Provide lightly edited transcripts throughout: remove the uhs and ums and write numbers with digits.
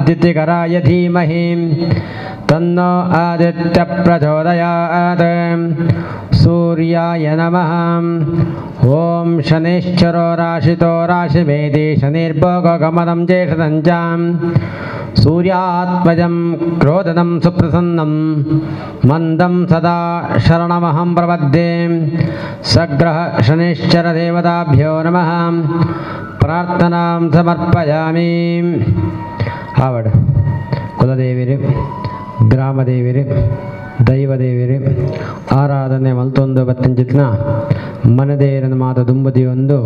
द्युतिकराय धीमहि तन्नो आदित्य प्रचोदयात्। सूर्याय नमः। ॐ शनैश्चरो राशितो राशिभेदे शनिर्भोगगमनं ज्येष्ठं सूर्यात्मजं क्रोधनं सुप्रसन्नं मन्दं सदा शरणमहं प्रपद्ये। सग्रह शनैश्चरदेवताभ्यो नमः। प्रार्थनां समर्पयामि। ಆವಡ್ ಕುಲದೇವಿರು, ಗ್ರಾಮದೇವಿರು, ದೈವದೇವಿರು ಆರಾಧನೆ ಮಲ್ತೊಂದು ಬತ್ತಿಂಚಿತ್ನ ಮನದೇರನ ಮಾತ ದುಂಬುದಿಯೊಂದು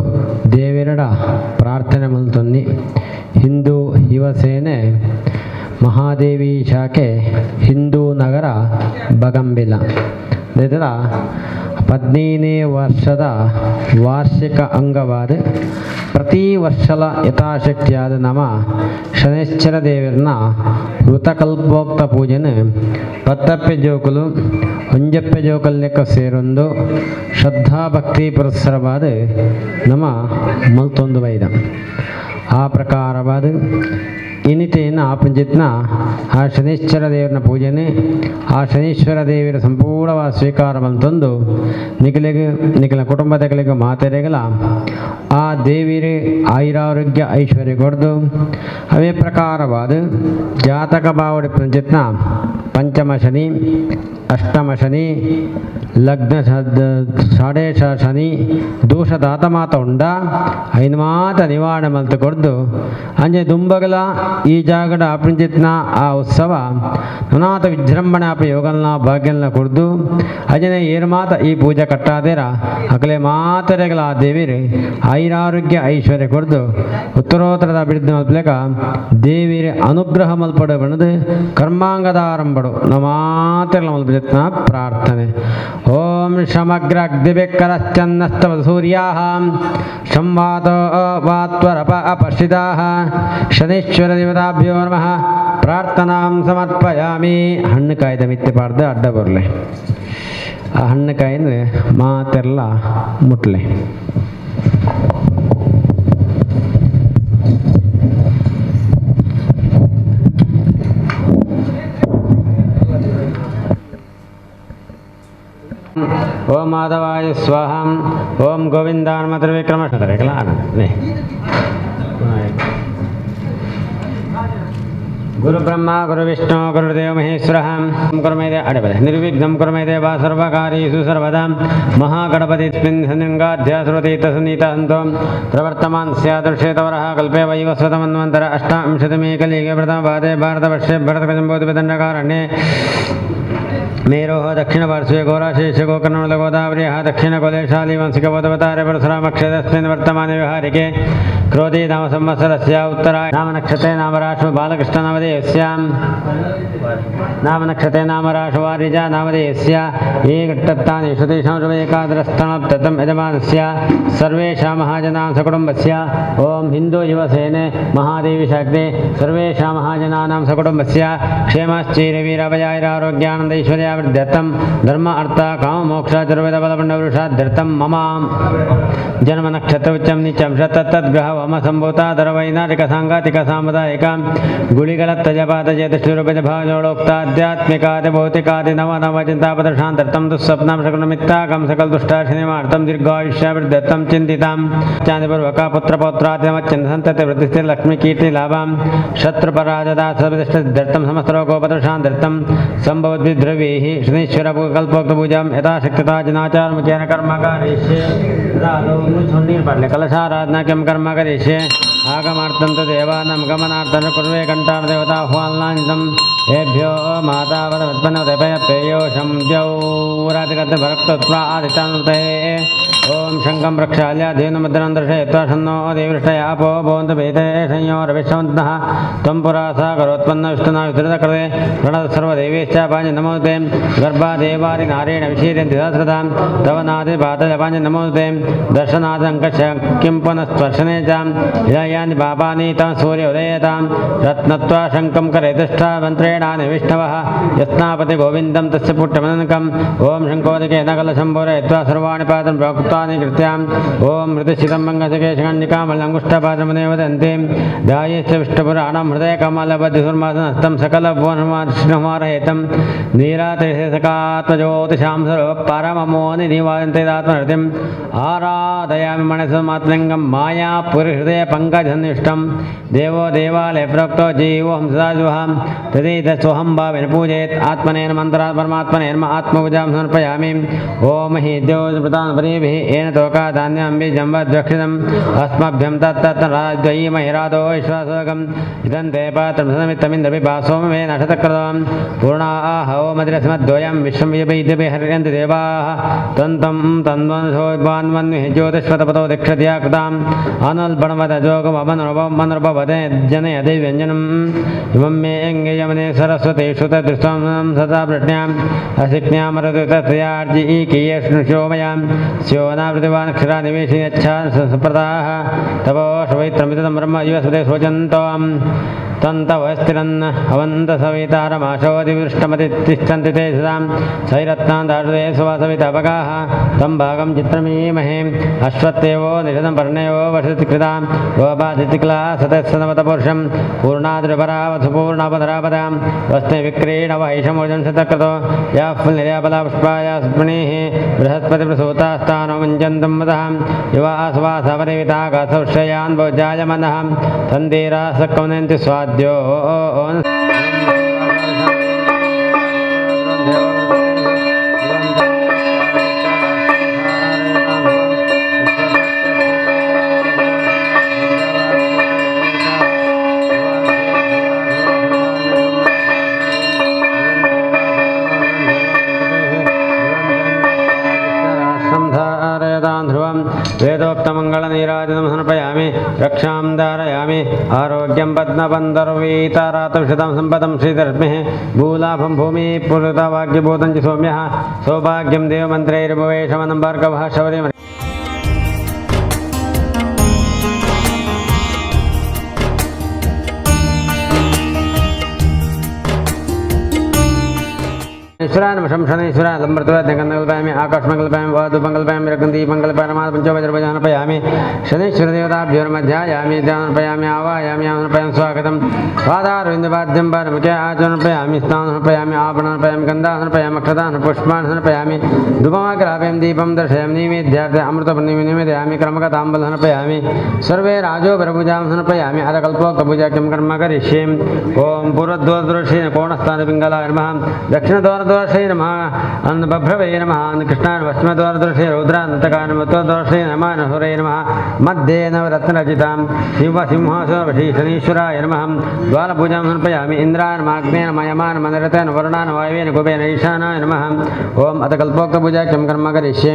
ದೇವಿರಡ ಪ್ರಾರ್ಥನೆ ಮಲ್ತೊಂದಿ. ಹಿಂದೂ ಯುವಸೇನೆ ಮಹಾದೇವಿ ಶಾಖೆ ಹಿಂದೂ ನಗರ ಬಗಂಬಿಲ ಇದರ 15ನೇ ವರ್ಷದ ವಾರ್ಷಿಕ ಅಂಗವಾದ ಪ್ರತಿ ವರ್ಷಲ ಯಥಾಶಕ್ತಿಯಾದ ನಮ್ಮ ಶನೈಶ್ಚರ ದೇವರನ್ನ ವೃತಕಲ್ಪೋಕ್ತ ಪೂಜೆನ ಪತ್ತಪ್ಪೆ ಜೋಕುಲು ಒಂಜಪ್ಪೆ ಜೋಕಲ್ಲೆಕ್ಕ ಸೇರೊಂದು ಶ್ರದ್ಧಾಭಕ್ತಿ ಪುರಸ್ಸರವಾದ ನಮ್ಮ ಮಲ್ತೊಂದು ಬೈದ. ಆ ಪ್ರಕಾರವಾದ ಇನಿತೆಯನ್ನು ಆಪಂಜಿತ್ನ ಆ ಶನೈಶ್ಚರ ದೇವರನ ಪೂಜೆನೆ ಆ ಶನೀಶ್ವರ ದೇವರ ಸಂಪೂರ್ಣವಾದ ಸ್ವೀಕಾರ ಬಂತಂದು ನಿಖಲಿಗೆ ನಿಖಲ ಕುಟುಂಬದಗಳಿಗೆ ಮಾತೆರೆಗಲ ಆ ದೇವಿರೇ ಆಯುರಾರೋಗ್ಯ ಐಶ್ವರ್ಯ ಕೊಡ್ದು. ಅವೇ ಪ್ರಕಾರವಾದ ಜಾತಕ ಬಾವಡಿ ಪಂಚಿತ್ನ ಪಂಚಮ ಶನಿ, ಅಷ್ಟಮ ಶನಿ, ಲಗ್ನ ಷಡೇಶ ಶನಿ ದೋಷದಾತ ಮಾತ ಉಂಡ ಐನು ಮಾತ ನಿವಾರಣೆ ಮಲ್ತು ಕೊಡ್ದು. ಅಂಜೆ ದುಂಬಗಲ ಈ ಜಾಗಡ ಅಪ್ರಂಜಿತ್ನ ಆ ಉತ್ಸವ ನನಾಥ ವಿಜೃಂಭಣೆ ಆಪ ಯೋಗಲ್ನ ಭಾಗ್ಯಲ್ನ ಕೊಡ್ದು. ಅಜನೆ ಏರು ಮಾತ ಈ ಪೂಜೆ ಕಟ್ಟಾದೇರ ಅಕಲೆ ಮಾತರೆಗಳ ಆ ದೇವಿರು ಐರಾರೋಗ್ಯ ಐಶ್ವರ್ಯ ಕೊಡ್ದು ಉತ್ತರೋತ್ತರದ ಅಭಿವೃದ್ಧಿ ಮಲ್ಪಲೇಕ ದೇವಿರ ಅನುಗ್ರಹ ಮಲ್ಪಡು ಬಣ್ಣದು ಕರ್ಮಾಂಗದ ಆರಂಭಡು ನಮಾತೆಗಳ ಮಲ್ಪಜಿತ್ನ ಪ್ರಾರ್ಥನೆ. ಓಂ ಸಮಗ್ರ ಅಗ್ನಿಬೇಕರಶ್ಚನ್ನಸ್ತವ ಸೂರ್ಯಾಃ ಸಂವಾತೋ ವಾತ್ವರಪ ಅಪಶ್ರಿತಾಃ ಶನೈಶ್ವರ ದೇವತಾಭ್ಯೋ ನಮಃ. ಪ್ರಾರ್ಥನಾಂ ಸಮರ್ಪಯಾಮಿ. ಹಣ್ಣು ಕಾಯ್ದ ಮಿತ್ತೆ ಪಾಡ್ದು ಅಡ್ಡ ಬರಲಿ. ಆ ಹಣ್ಣು ಕಾಯಿಂದ ಮಾತೆಲ್ಲ ಮುಟ್ಲೆ. ಓಂ ಮಾಧವಾಯ ಸ್ವಾಹಂ. ಓಂ ಗೋವಿಂದಾನ್ ತ್ರಿವಿಕ್ರಮ ಗುರು ಬ್ರಹ್ಮ ಗುರು ವಿಷ್ಣು ಗುರುದೇವ ಮಹೇಶ್ವರ ಕುರ್ಮೇ ಅಡಬಲೆ ನಿರ್ವಿಘ್ನಂ ಕುರ್ಮೇ ದೇವ ಸರ್ವಕಾರ್ಯೇಷು ಸರ್ವದಾ. ಮಹಾಗಣಪತಿಸ್ಮಿನ್ ಸನ್ನಿಂಗಾಧ್ಯಾಸೃತೀತ ಸುನೀತ ಹಂತೋ ಪ್ರವರ್ತಮಾನ್ ಸ್ಯಾದೃಶ್ಯೇತವರಃ ಕಲ್ಪೆ ವೈವಸ್ವತಮನ್ವಂತರ ಅಷ್ಟಾಂಶತಮೇ ಕಲಿಯುಗೆ ಪ್ರಥಮಪಾದೆ ಭಾರತವರ್ಷೆ ಭರತಕಜಂಬೋಧಿಪದಂಡಕಾರಣ್ಯೇ ಮೇರೋಃ ದಕ್ಷಿಣಪಾರ್ಶ್ವೇ ಘೋರಾಶೇಷ ಗೋಕರ್ಣಗೋದಾವರ್ಯಃ ದಕ್ಷಿಣಕೋಲೇಶಾಲಿ ವಂಶಿಕಬೋಧವತಾರೆ ಪರಶುರಾಮಕ್ಷೇತಸ್ಮಿನ್ ವರ್ತಮಾನೆ ವಿಹಾರಿಕೆ ಕ್ರೋಧಿ ನಾಮ ಸಂವತ್ಸರಸ್ಯ ಉತ್ತರ ನಾಮನಕ್ಷತ್ರೆ ನಾಮರಾಶು ಬಾಲಕೃಷ್ಣ ನಾಮಧೇಯಸ್ಯ ನಾಮನಕ್ಷತ್ರೆ ನಾಮರಾಶು ವಾರಿಜ ನಾಮಧೇಯಸ್ಯ ये घट्टप्तानि श्रुतेषां शुभैकादरस्थानं यजमानस्य सर्वेषां महाजनां सकुटुम्बस्य. ॐ हिन्दू युवसेने महादेवी शाक्ते सर्वेषां महाजनानां सकुटुम्बस्य क्षेमश्चैरवीरभयाैरारोग्यानन्दैश्वर्यावृद्ध्यर्थं धर्म अर्थ काम मोक्ष चतुर्वेदबलपण्डवृषाध्यर्थं मम ಜನ್ಮನಕ್ಷತ್ರ ಉಚ್ಚಂ ನೀಚಂ ತತ್ತದ್ಗ್ರಹ ವಮ ಸಂಭೂತ ದರವೈನಾರಿಕ ಸಾಂಗಾತಿಕ ಸಾಮುದಾಯಿಕ ಗುಳಿಗಳ ತಜಪಾತ ಜೇತಶ್ವರೂಪಜ ಭಾವಜೋಳೋಕ್ತಾಧ್ಯಾತ್ಮಿಕಾದಿ ಭೌತಿಕಾದಿ ನವ ನವ ಚಿಂತಾಪದಶಾಂತರ್ಥಂ ದುಸ್ವಪ್ನಾಂ ಶಕುನಮಿತ್ತಾಕಂ ಸಕಲ ದುಷ್ಟಾಶನಿಮಾರ್ಥಂ ದೀರ್ಘಾಯುಷ್ಯಾಭಿವೃದ್ಧರ್ಥಂ ಚಿಂತಿತಾಂ ಚಾಂದಿಪೂರ್ವಕ ಪುತ್ರ ಪೌತ್ರಾದಿಮಚ್ಚಂದ ಸಂತತಿ ವೃದ್ಧಿಸ್ಥಿರ ಲಕ್ಷ್ಮೀ ಕೀರ್ತಿ ಲಾಭಾಂ ಶತ್ರುಪರಾಜದಾಸವಿದಿಷ್ಟಸಿದ್ಧರ್ಥಂ ಸಮಸ್ತರೋಗೋಪದಶಾಂತರ್ಥಂ ಸಂಭವದ್ವಿದ್ರವೀಃ ಶನೀಶ್ವರ ಕಲ್ಪೋಕ್ತ ಪೂಜಾಂ ಯಥಾಶಕ್ತತಾ ಜನಾಚಾರಮುಖೇನ ಕರ್ಮ ಕರಿಷ್ಯೆ. ಕಲಶಾರಾಧನಾ ಕೆಂ ಕರ್ಮ ಕರಿಷ್ಯೆ. ಆಗಮಾರ್ಥಂ ತು ದೇವಾನಾಂ ಗಮನಾರ್ಥಂ ಕುರ್ವೇ ಕಂಠಾನ ದೇವತಾ ಆಹ್ವಾನಾಂತಂ ಏಭ್ಯೋ ಮಾತಾವದತ್ಪನ್ನೋದಪಯಪೇಯೋಷಂ ದ್ಯೌರಾತಿರತ್ನ ಭರಕ್ತತ್ವ ಆದಿತಾನುತೇ. ಓಂ ಶಂಖಂ ಪ್ರಕ್ಷಾಳ್ಯ ಧೇನುಮುದ್ರಾಂ ದರ್ಶಯತ್ವಾ ಷಣ್ಣೋ ದೇವೃಷ್ಟಯಾಪೋ ಭವಂತು ಭೇದೇ ಸಂಯೋರವಿಶ್ವಂತಃ ತ್ವಂ ಪುರಾ ಸಾಗರೋತ್ಪನ್ನ ವಿಷ್ಣುನಾ ವಿತೃತಕೃತೆ ಪ್ರಣತ ಸರ್ವದೇವೇಶ್ಚ ಪಾಂಜ ನಮೋತೆ ಗರ್ಭಾದೇವಾರಿ ನಾರೇಣ ವಿಷೀದಂತಿ ಸಹಸ್ರತಾಂ ತವ ನಾದೆ ಪಾತಜಪಾಂಜ ನಮೋತೆ ದರ್ಶನಾದಂಕಶ ಕಿಂ ಪುನಃ ಸ್ಪರ್ಶನೆ ಚ ಯಾನಿ ಪಾಪಾನಿ ತಂ ಸೂರ್ಯ ಉದಯತಾಂ ರತ್ನತ್ವಾ ಶಂಖಂ ಕರೆ ತಿಷ್ಠ ಮಂತ್ರೇಣಾನಿ ವಿಷ್ಣವಃ ಯಸ್ನಾಪತಿ ಗೋವಿಂದಂ ತಸ್ಯ ಪುಟ್ಟಮನಕಂ. ಓಂ ಶಂಕೋದಕೇನ ಕಲಶಂ ಪೂರಯಿತ್ವಾ ಸರ್ವಾಣಿ ಪಾದಂ ಪ್ರೋಕ್ತಾನಿ ಕೃತ್ವಾ मर्त्याम् ॐ हृदशितं मङ्गसकेशकण्डिकामलङ्गुष्ठपादमुने वदन्ति ध्यायेश्च विष्णुपुराणं हृदयकमलबद्धिसुर्मासनस्तं सकलभुवनमार्षिणमारहेतं नीरात्रिशकात्मज्योतिषां सर्वपरममोनिधिवादन्तेदात्महृतिम् आराधयामि मनसमात्मलिङ्गं मायापुरिहृदयपङ्कजन्निष्टं देवो देवालय प्रोक्तो जीवोऽहं सदाशिवः तदेतस्वहं भावेन पूजयेत् आत्मनेन मन्त्रात् परमात्मने नमः आत्मपूजां समर्पयामि। ॐ हि द्योप्रदानपरीभिः येन तोकाधान्यं बीजं वद्वक्षितम् अस्मभ्यं तत्तत्राद्वयी महिरादो विश्वासोगम् इदं ते पात्रं सदमित्तमिन्द्रपिबा सोममेन शतक्रतम् पूर्णाह ओमद्रस्मद्वयं विश्वं यपैद्यपि हर्यन्ति देवाः तन्तं तन्वन्सोद्वान्वन्विः ज्योतिष्वतपतो दीक्षत्या कृताम् अनुल्बणवदजोगमनुर्भवदे जनयति व्यञ्जनम् इमं मे अङ्गे सरस्वती श्रुतदृष्टं सदा प्रज्ञाम् असिज्ञामरुतयार्जीकीयष्णुशोमयां स्योनावृतिवान् क्षरानिवेशयच्छा सुप्रदाः तपोषवैत्रमिदं ब्रह्म युवस्पते शोचन्तां तन्तवस्तिरन् अवन्तसवितारमाशोऽधिवृष्टमतिष्ठन्ति ते सदां सैरत्नान् दारुदे सुवासवितपगाः तं भागं चित्रमीमहे अश्वत्थेवो निषदं पर्णयो वसतिकृतां गोपादितिक्ला सतत्सनवतपुरुषं पूर्णाद्रिपरावसुपूर्णापधरापदां वस्ते विक्रीणवैषमोजं शतक्रतो याः फुल्निर्यापला पुष्पाया सुप्रणीः बृहस्पतिप्रसूतास्तानो मुञ्चन्तं मतः युवा आसवासपरिमिता गासौषयान् भोजायमनः तन्धीरासकौनन्ति स्वाद्यो। वेदोक्तमङ्गलनीराजनं समर्पयामि रक्षां धारयामि आरोग्यं पद्मबन्धर्वीतारातविशतं सम्पदं श्रीधर्मिः भूलाभं भूमिः पुरतवाग्यबोधं च सौम्यः सौभाग्यं देवमन्त्रैर्भवेशमनं भार्गवः शौर्यम्। ईश्वरान शनेश्वराय लम्बृतवद्यकन्दकल्पयामि आकाशमङ्गल्पयामि वातुमङ्गल्पयामि रगन्तीमङ्गल्पयामि पञ्चवज्रभजनपयामि शनैश्वरदेवताभ्यो नमः ध्यानपयामि आवाहयामि आनपयामि स्वागतं पादारविन्दपाद्यं पारमुखे आचरणपयामि स्नानपयामि आभरणपयामि गन्धासनपयामि अक्षतान् पुष्पान् समर्पयामि धूपमाग्रापयामि दीपं दर्शयामि नैवेद्यार्थे अमृतपन्निं निवेदयामि क्रमकताम्बूलं समर्पयामि सर्वे राजोपरपूजां समर्पयामि अधकल्पोक्तपूजा किं कर्म करिष्ये। ॐ पूर्वद्वारदर्शे कोणस्थानपिङ्गलाय नमः दक्षिणद्वारदर्शे नमः बभ्रवे नमः कृष्णाय पश्चिमद्वारदर्शे रौद्रान्तकाय नमः उत्तरद्वारदर्शे नमः नहुरे नमः मध्ये नवरत्नरचितां शिवसिंहासनवशी शनीश्वराय नमः द्वारपूजां समर्पयामि इन्द्राय नमः अग्ने नमः यमाय नमः निरतेन वरुणाय वायवे कुबेन ईशानाय नमः। ॐ अथ कल्पोक्तपूजा किं कर्म करिष्ये।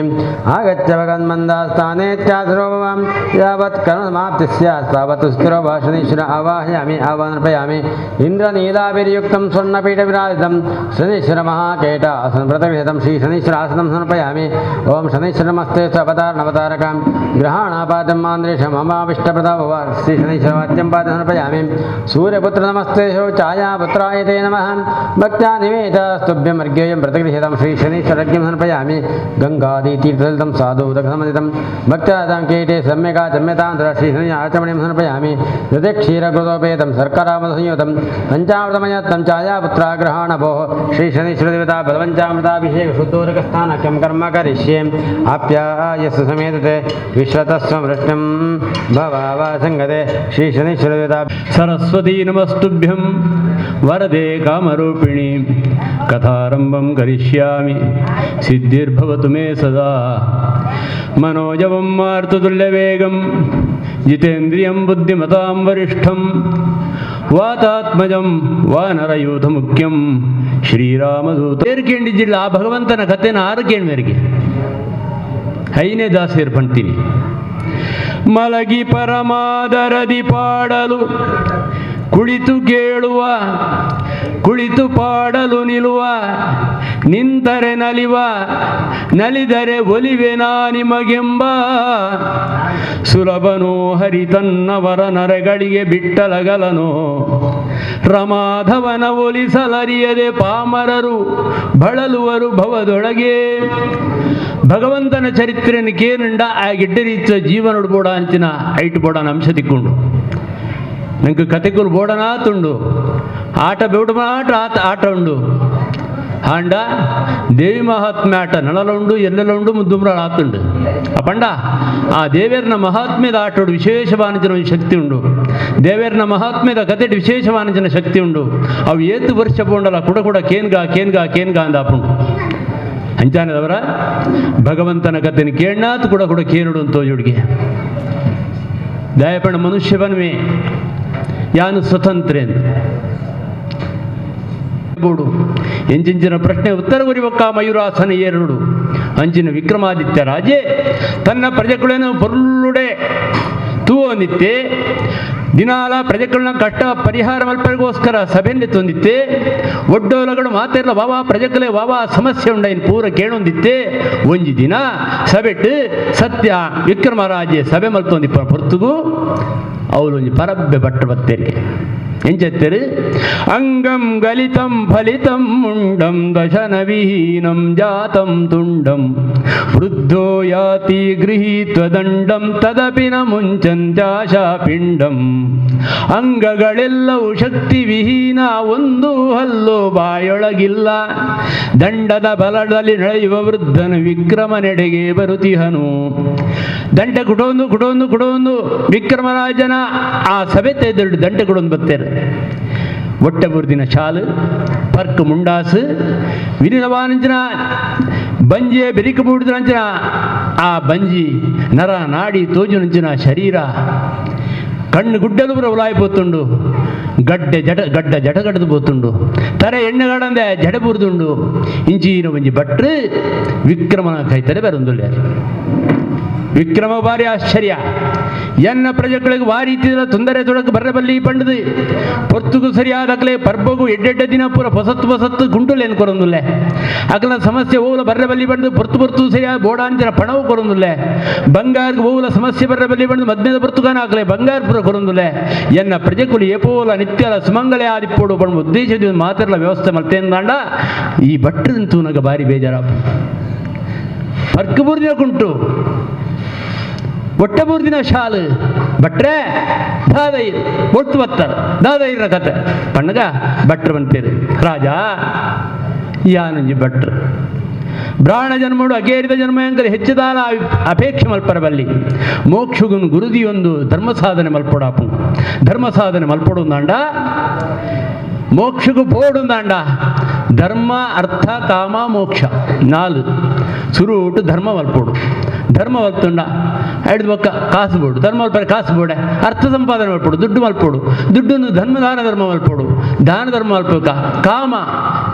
आगत्य भगवन्मन्दास्थाने चासरोभवां यावत् कर्मसमाप्तिः स्यात् तावत् स्थिरो वा शनीश्वर आवाहयामि आवाहनपयामि इन्द्रनीलाभिर्युक्तं स्वर्णपीठविराजितं शनीश्वर महाकेटासन प्रतगृहीतं श्री शनीश्वरासनं समर्पयामि। ॐ शनीश्वर नमस्ते स्वपतार नवतारकां ग्रहाणापादं मान्द्रेश ममाविष्टप्रदा भव श्री शनीश्वरवाद्यं पादं समर्पयामि। सूर्यपुत्र नमस्ते छायापुत्राय ते नमः भक्त्या निवेदस्तुभ्यं अर्घ्यं प्रतिगृहीतं श्री शनीश्वरज्ञं समर्पयामि। गङ्गादितीर्थलितं साधुदकसमन्वितं भक्त्यादां कीटे सम्यगा चम्यतां श्री शनि आचमणीं समर्पयामि। हृदयक्षीरकृतोपेतं शर्करामसंयुतं पञ्चामृतमयत्तं छायापुत्राग्रहाण भोः श्री शनीश्वरदेवता बलवञ्चामृताभिषेक शुद्धोदकस्थानक्यं कर्म करिष्ये। आप्यायस्य समेतते विश्वतस्वमृष्टिं भवावासङ्गते श्री शनीश्वरदेवता। सरस्वती नमस्तुभ्यं वरदे कामरूपिणी कथारंभं करिष्यामि सिद्धिर्भवतु मे सदा। मनोजवं मारुततुल्यवेगं जितेन्द्रियं बुद्धिमतां वरिष्ठं ವಾತಾತ್ಮಜಂ ವಾನರಯೂಥ ಮುಖ್ಯಂ ಶ್ರೀರಾಮದೂತ. ಏರ್ಕೇಂಡಿದ್ದಿಲ್ಲ ಆ ಭಗವಂತನ ಕಥೆನ ಆರು ಕೇಳ್ಮೇರಿಗೆ ಐನೇ ದಾಸೇರ್ ಪಂತೀನಿ. ಮಲಗಿ ಪರಮಾದರದಿ ಪಾಡಲು ಕುಳಿತು ಕೇಳುವ ಕುಳಿತು ಪಾಡಲು ನಿಲುವ ನಿಂತರೆ ನಲಿವ ನಲಿದರೆ ಒಲಿವೆ ನಾ ನಿಮಗೆಂಬ ಸುಲಭನೋ ಹರಿ ತನ್ನವರ ನರಗಳಿಗೆ ಬಿಟ್ಟಲಗಲನೋ ರಮಾಧವನ ಒಲಿಸಲರಿಯದೆ ಪಾಮರರು ಬಳಲುವರು ಭವದೊಳಗೆ. ಭಗವಂತನ ಚರಿತ್ರೆಯನ್ನು ಕೇನುಂಡ ಆ ಗಿಡ್ಡ ರೀತಿಯ ಜೀವನಡು ಬೋಡ ಅಂಚಿನ ಐಟು ಬೋಡನ ಅಂಶ ತಿಕ್ಕೊಂಡು ನಂಗೆ ಕತೆಕುಲು ಬೋಡನಾತುಂಡು ಆಟ ಬೇಡ ಆಟ ಆಟ ಉಂಡು ಆಂಡ ದೇವಿ ಮಹಾತ್ಮೆ ಆಟ ನಳಲ ಉಂಡು ಎಲ್ಲೆಲ್ಲ ಉಂಡು ಮುದ್ದುಮ್ರಾಳ ಆತುಂಡು ಅಪಂಡ ಆ ದೇವೇರ್ನ ಮಹಾತ್ಮ್ಯದ ಆಟೋಡು ವಿಶೇಷವಾನಂಚಿನ ಒಂದು ಶಕ್ತಿ ಉಂಡು. ದೇವೇರ್ನ ಮಹಾತ್ಮ್ಯದ ಕತೆಡು ವಿಶೇಷವಾನಂಚಿನ ಶಕ್ತಿ ಉಂಡು. ಅವು ಏತು ವರ್ಷ ಪೋಂಡಲ ಕುಡ ಕುಡ ಕೇನ್ಗಾ ಕೇನ್ಗಾ ಕೇನ್ಗಾ ಅಂದಾಪುಂಡು. ಅಂಚಾನದವರ ಭಗವಂತನ ಕತೆನ ಕೇಳ್ನಾತ್ ಕೂಡ ಕೂಡ ಕೇನುಡು ಅಂತ ಜೋಡಿಗೆ ದಯಪಣ ಮನುಷ್ಯ ಬನ್ವೆ ಯಾನು ಸ್ವತಂತ್ರ ಎಂದು ಬೋಡು ಎಂಚಿಂಚಿನ ಪ್ರಶ್ನೆ ಉತ್ತರ ಗುರಿಬೊಕ್ಕ ಮಯೂರಾಸನ ಏರುಡು. ಅಂಚಿನ ವಿಕ್ರಮಾದಿತ್ಯ ರಾಜೆ ತನ್ನ ಪ್ರಜೆಗಳನ್ನು ಪೊರ್ಲುಡೆ ತೂವೊಂದಿತ್ತೆ. ದಿನಾಲ ಪ್ರಜೆಗಳನ್ನ ಕಷ್ಟ ಪರಿಹಾರ ಮಲ್ಪರಿಗೋಸ್ಕರ ಸಭೆಯಲ್ಲಿ ತಂದಿತ್ತೆ. ಒಡ್ಡೋಲಗಳು ಮಾತೆಲ್ಲ ವಾವಾ ಪ್ರಜೆಗಳೇ ವಾವಾ ಸಮಸ್ಯೆ ಉಂಡೈನ್ ಪೂರ ಕೇಳೊಂದಿತ್ತೆ. ಒಂಜಿ ದಿನ ಸಭೆಟ್ಟು ಸತ್ಯ ವಿಕ್ರಮರಾಜೆ ಸಭೆ ಮಲ್ತೊಂದಿಪ್ಪ ಪೊರ್ತುಗು ಅವಳೊಂಜಿ ಪರಬ್ಬೆ ಭಟ್ಟ ಬತ್ತೇರಿಗೆ ಎಂಚೆತ್ತರು ಅಂಗಂ ಗಲಿತಂ ಫಲಿತಂ ಮುಂಡಂ ದಶನವಿಹೀನಂ ಜಾತಂ ತುಂಡಂ ವೃದ್ಧೋ ಯಾತಿ ಗೃಹೀತ್ವದಂಡಂ ತದಪಿ ನ ಮುಂಚಂತ್ಯಾಶಾಪಿಂಡಂ. ಅಂಗಗಳೆಲ್ಲವೂ ಶಕ್ತಿ ವಿಹೀನ, ಒಂದು ಹಲ್ಲು ಬಾಯೊಳಗಿಲ್ಲ, ದಂಡದ ಬಲದಲ್ಲಿ ನಡೆಯುವ ವೃದ್ಧನು ವಿಕ್ರಮನೆಡೆಗೆ ಬರುತಿಹನು. ದಂಟೆ ಕುಟೊಂದು ಕುಟೊಂದು ಕುಟೊಂದು ವಿಕ್ರಮರಾಜನ ಆ ಸಭೆ ತೆಗೆದು ದಂಟೆ ಕುಡೊಂದು ಬರ್ತಾರೆ. ಒಟ್ಟೆ ಬುರ್ದಿನ ಶಾಲು ಪರ್ಕ್ ಮುಂಡಾಸು ವಿನಿನವಾನಂಚಿನ ಬಂಜಿಯ ಬೆರಿಕ ಬೂಡಿದಂಚಿನ ಆ ಬಂಜಿ ನರ ನಾಡಿ ತೋಜುನಂಚಿನ ಶರೀರ ಕಣ್ಣು ಗುಡ್ಡಲು ಬರ ಉಲಾಯಿ ಪೋತುಂಡು, ಗಡ್ಡೆ ಜಡ ಗಡ್ಡ ಜಡಗಡ್ದು ಪೋತುಂಡು, ತರೆ ಎಣ್ಣೆಗಡಂದೆ ಜಡೆ ಬುರ್ದುಂಡು. ಇಂಚಿನ ಒಂಜಿ ಭಟ್ರು ವಿಕ್ರಮನ ಕೈತರೆ ಬೇರೊಂದುಲ್ಲಾರು. ವಿಕ್ರಮ ಬಾರಿ ಆಶ್ಚರ್ಯ, ಎನ್ನ ಪ್ರಜೆಗಳಿಗೆ ವಾರೀತಿದ ತೊಂದರೆ ತೊಡಕು ಬರ್ರೆ ಬಲ್ಲಿ ಪಂಡದು ಪೊರ್ತುಗು ಸರಿಯಾದಕ್ಲೆ ಪರ್ಬಗು ಎಡ್ಡೆಡ್ಡೆ ದಿನ ಪೂರ ಹೊಸತ್ತು ಹೊಸತ್ತು ಗುಂಟುಲೇನು ಕೊರೊಂದುಲ್ಲೆ. ಅಕಲ ಸಮಸ್ಯೆ ಓವುಲ ಬರ್ರೆ ಬಲ್ಲಿ ಪಂಡದು ಪೊರ್ತು ಪೊರ್ತು ಸರಿಯಾದ ಬೋಡಾಂಚಿನ ಪಣವು ಕೊರೊಂದುಲ್ಲೆ. ಬಂಗಾರ್ಗೆ ಓವುಲ ಸಮಸ್ಯೆ ಬರ್ರೆ ಬಲ್ಲಿ ಪಂಡದು ಮದ್ಯದ ಪೊರ್ತುಗಾನ ಹಾಕಲೆ ಬಂಗಾರ ಪೂರ ಕೊರೊಂದುಲ್ಲೆ. ಎನ್ನ ಪ್ರಜೆಕುಲು ಏಪೋಲ ನಿತ್ಯಲ ಸುಮಂಗಲೆ ಆದಿಪ್ಪೋಡು ಪಂಡ ಉದ್ದೇಶದ ಮಾತಿರಲ ವ್ಯವಸ್ಥೆ ಮಲ್ತೇಂದಾಂಡ ಈ ಭಟ್ರಂತೂ ನಗ ಬಾರಿ ಬೇಜಾರಾಪು. ಪರ್ಕು ಬುರ್ದಿನ ಕುಂಟು ಒಟ್ಟೆ ಮೂರು ದಿನ ಶಾಲು ಭಟ್ರೆ ದಾದೈರ್ ಒಟ್ಟು ಬತ್ತಾರೆ ದಾದೈರ್ನ ಕತೆ ಪಣ್ಣಗ ಭಟ್ರು ಬಂತೇರು. ರಾಜ ಯಾನಂಜಿ ಭಟ್ರು ಬ್ರಾಹ್ಮಣ ಜನ್ಮಡು ಅಗೇರಿದ ಜನ್ಮ ಎಂದರೆ ಹೆಚ್ಚುದಾನ ಅಪೇಕ್ಷೆ ಮಲ್ಪರಬಲ್ಲಿ ಮೋಕ್ಷಗುನ್ ಗುರುದಿಯೊಂದು ಧರ್ಮ ಸಾಧನೆ ಮಲ್ಪೊಡಾಪು. ಧರ್ಮ ಸಾಧನೆ ಮಲ್ಪೊಡುಂದಾಂಡ ಮೋಕ್ಷಗೂ ಪೋಡುಂದಾಂಡ ಧರ್ಮ ಅರ್ಥ ಕಾಮ ಮೋಕ್ಷ ನಾಲು ಸುರುಟು ಧರ್ಮ ಮಲ್ಪೊಡು. ಧರ್ಮ ಮಲ್ತುಂಡ ಐದು ಬೊಕ್ಕ ಕಾಸು ಬೋಡು, ಧರ್ಮ ಮಲ್ಪರೆ ಕಾಸು ಬೋಡೆ, ಅರ್ಥ ಸಂಪಾದನೆ ಮಲ್ಪೊಡು, ದುಡ್ಡು ಮಲ್ಪೊಡು, ದುಡ್ಡನ್ನು ಧರ್ಮ ದಾನ ಧರ್ಮ ಮಲ್ಪೊಡು, ದಾನ ಧರ್ಮ ಮಲ್ಪಕ ಕಾಮ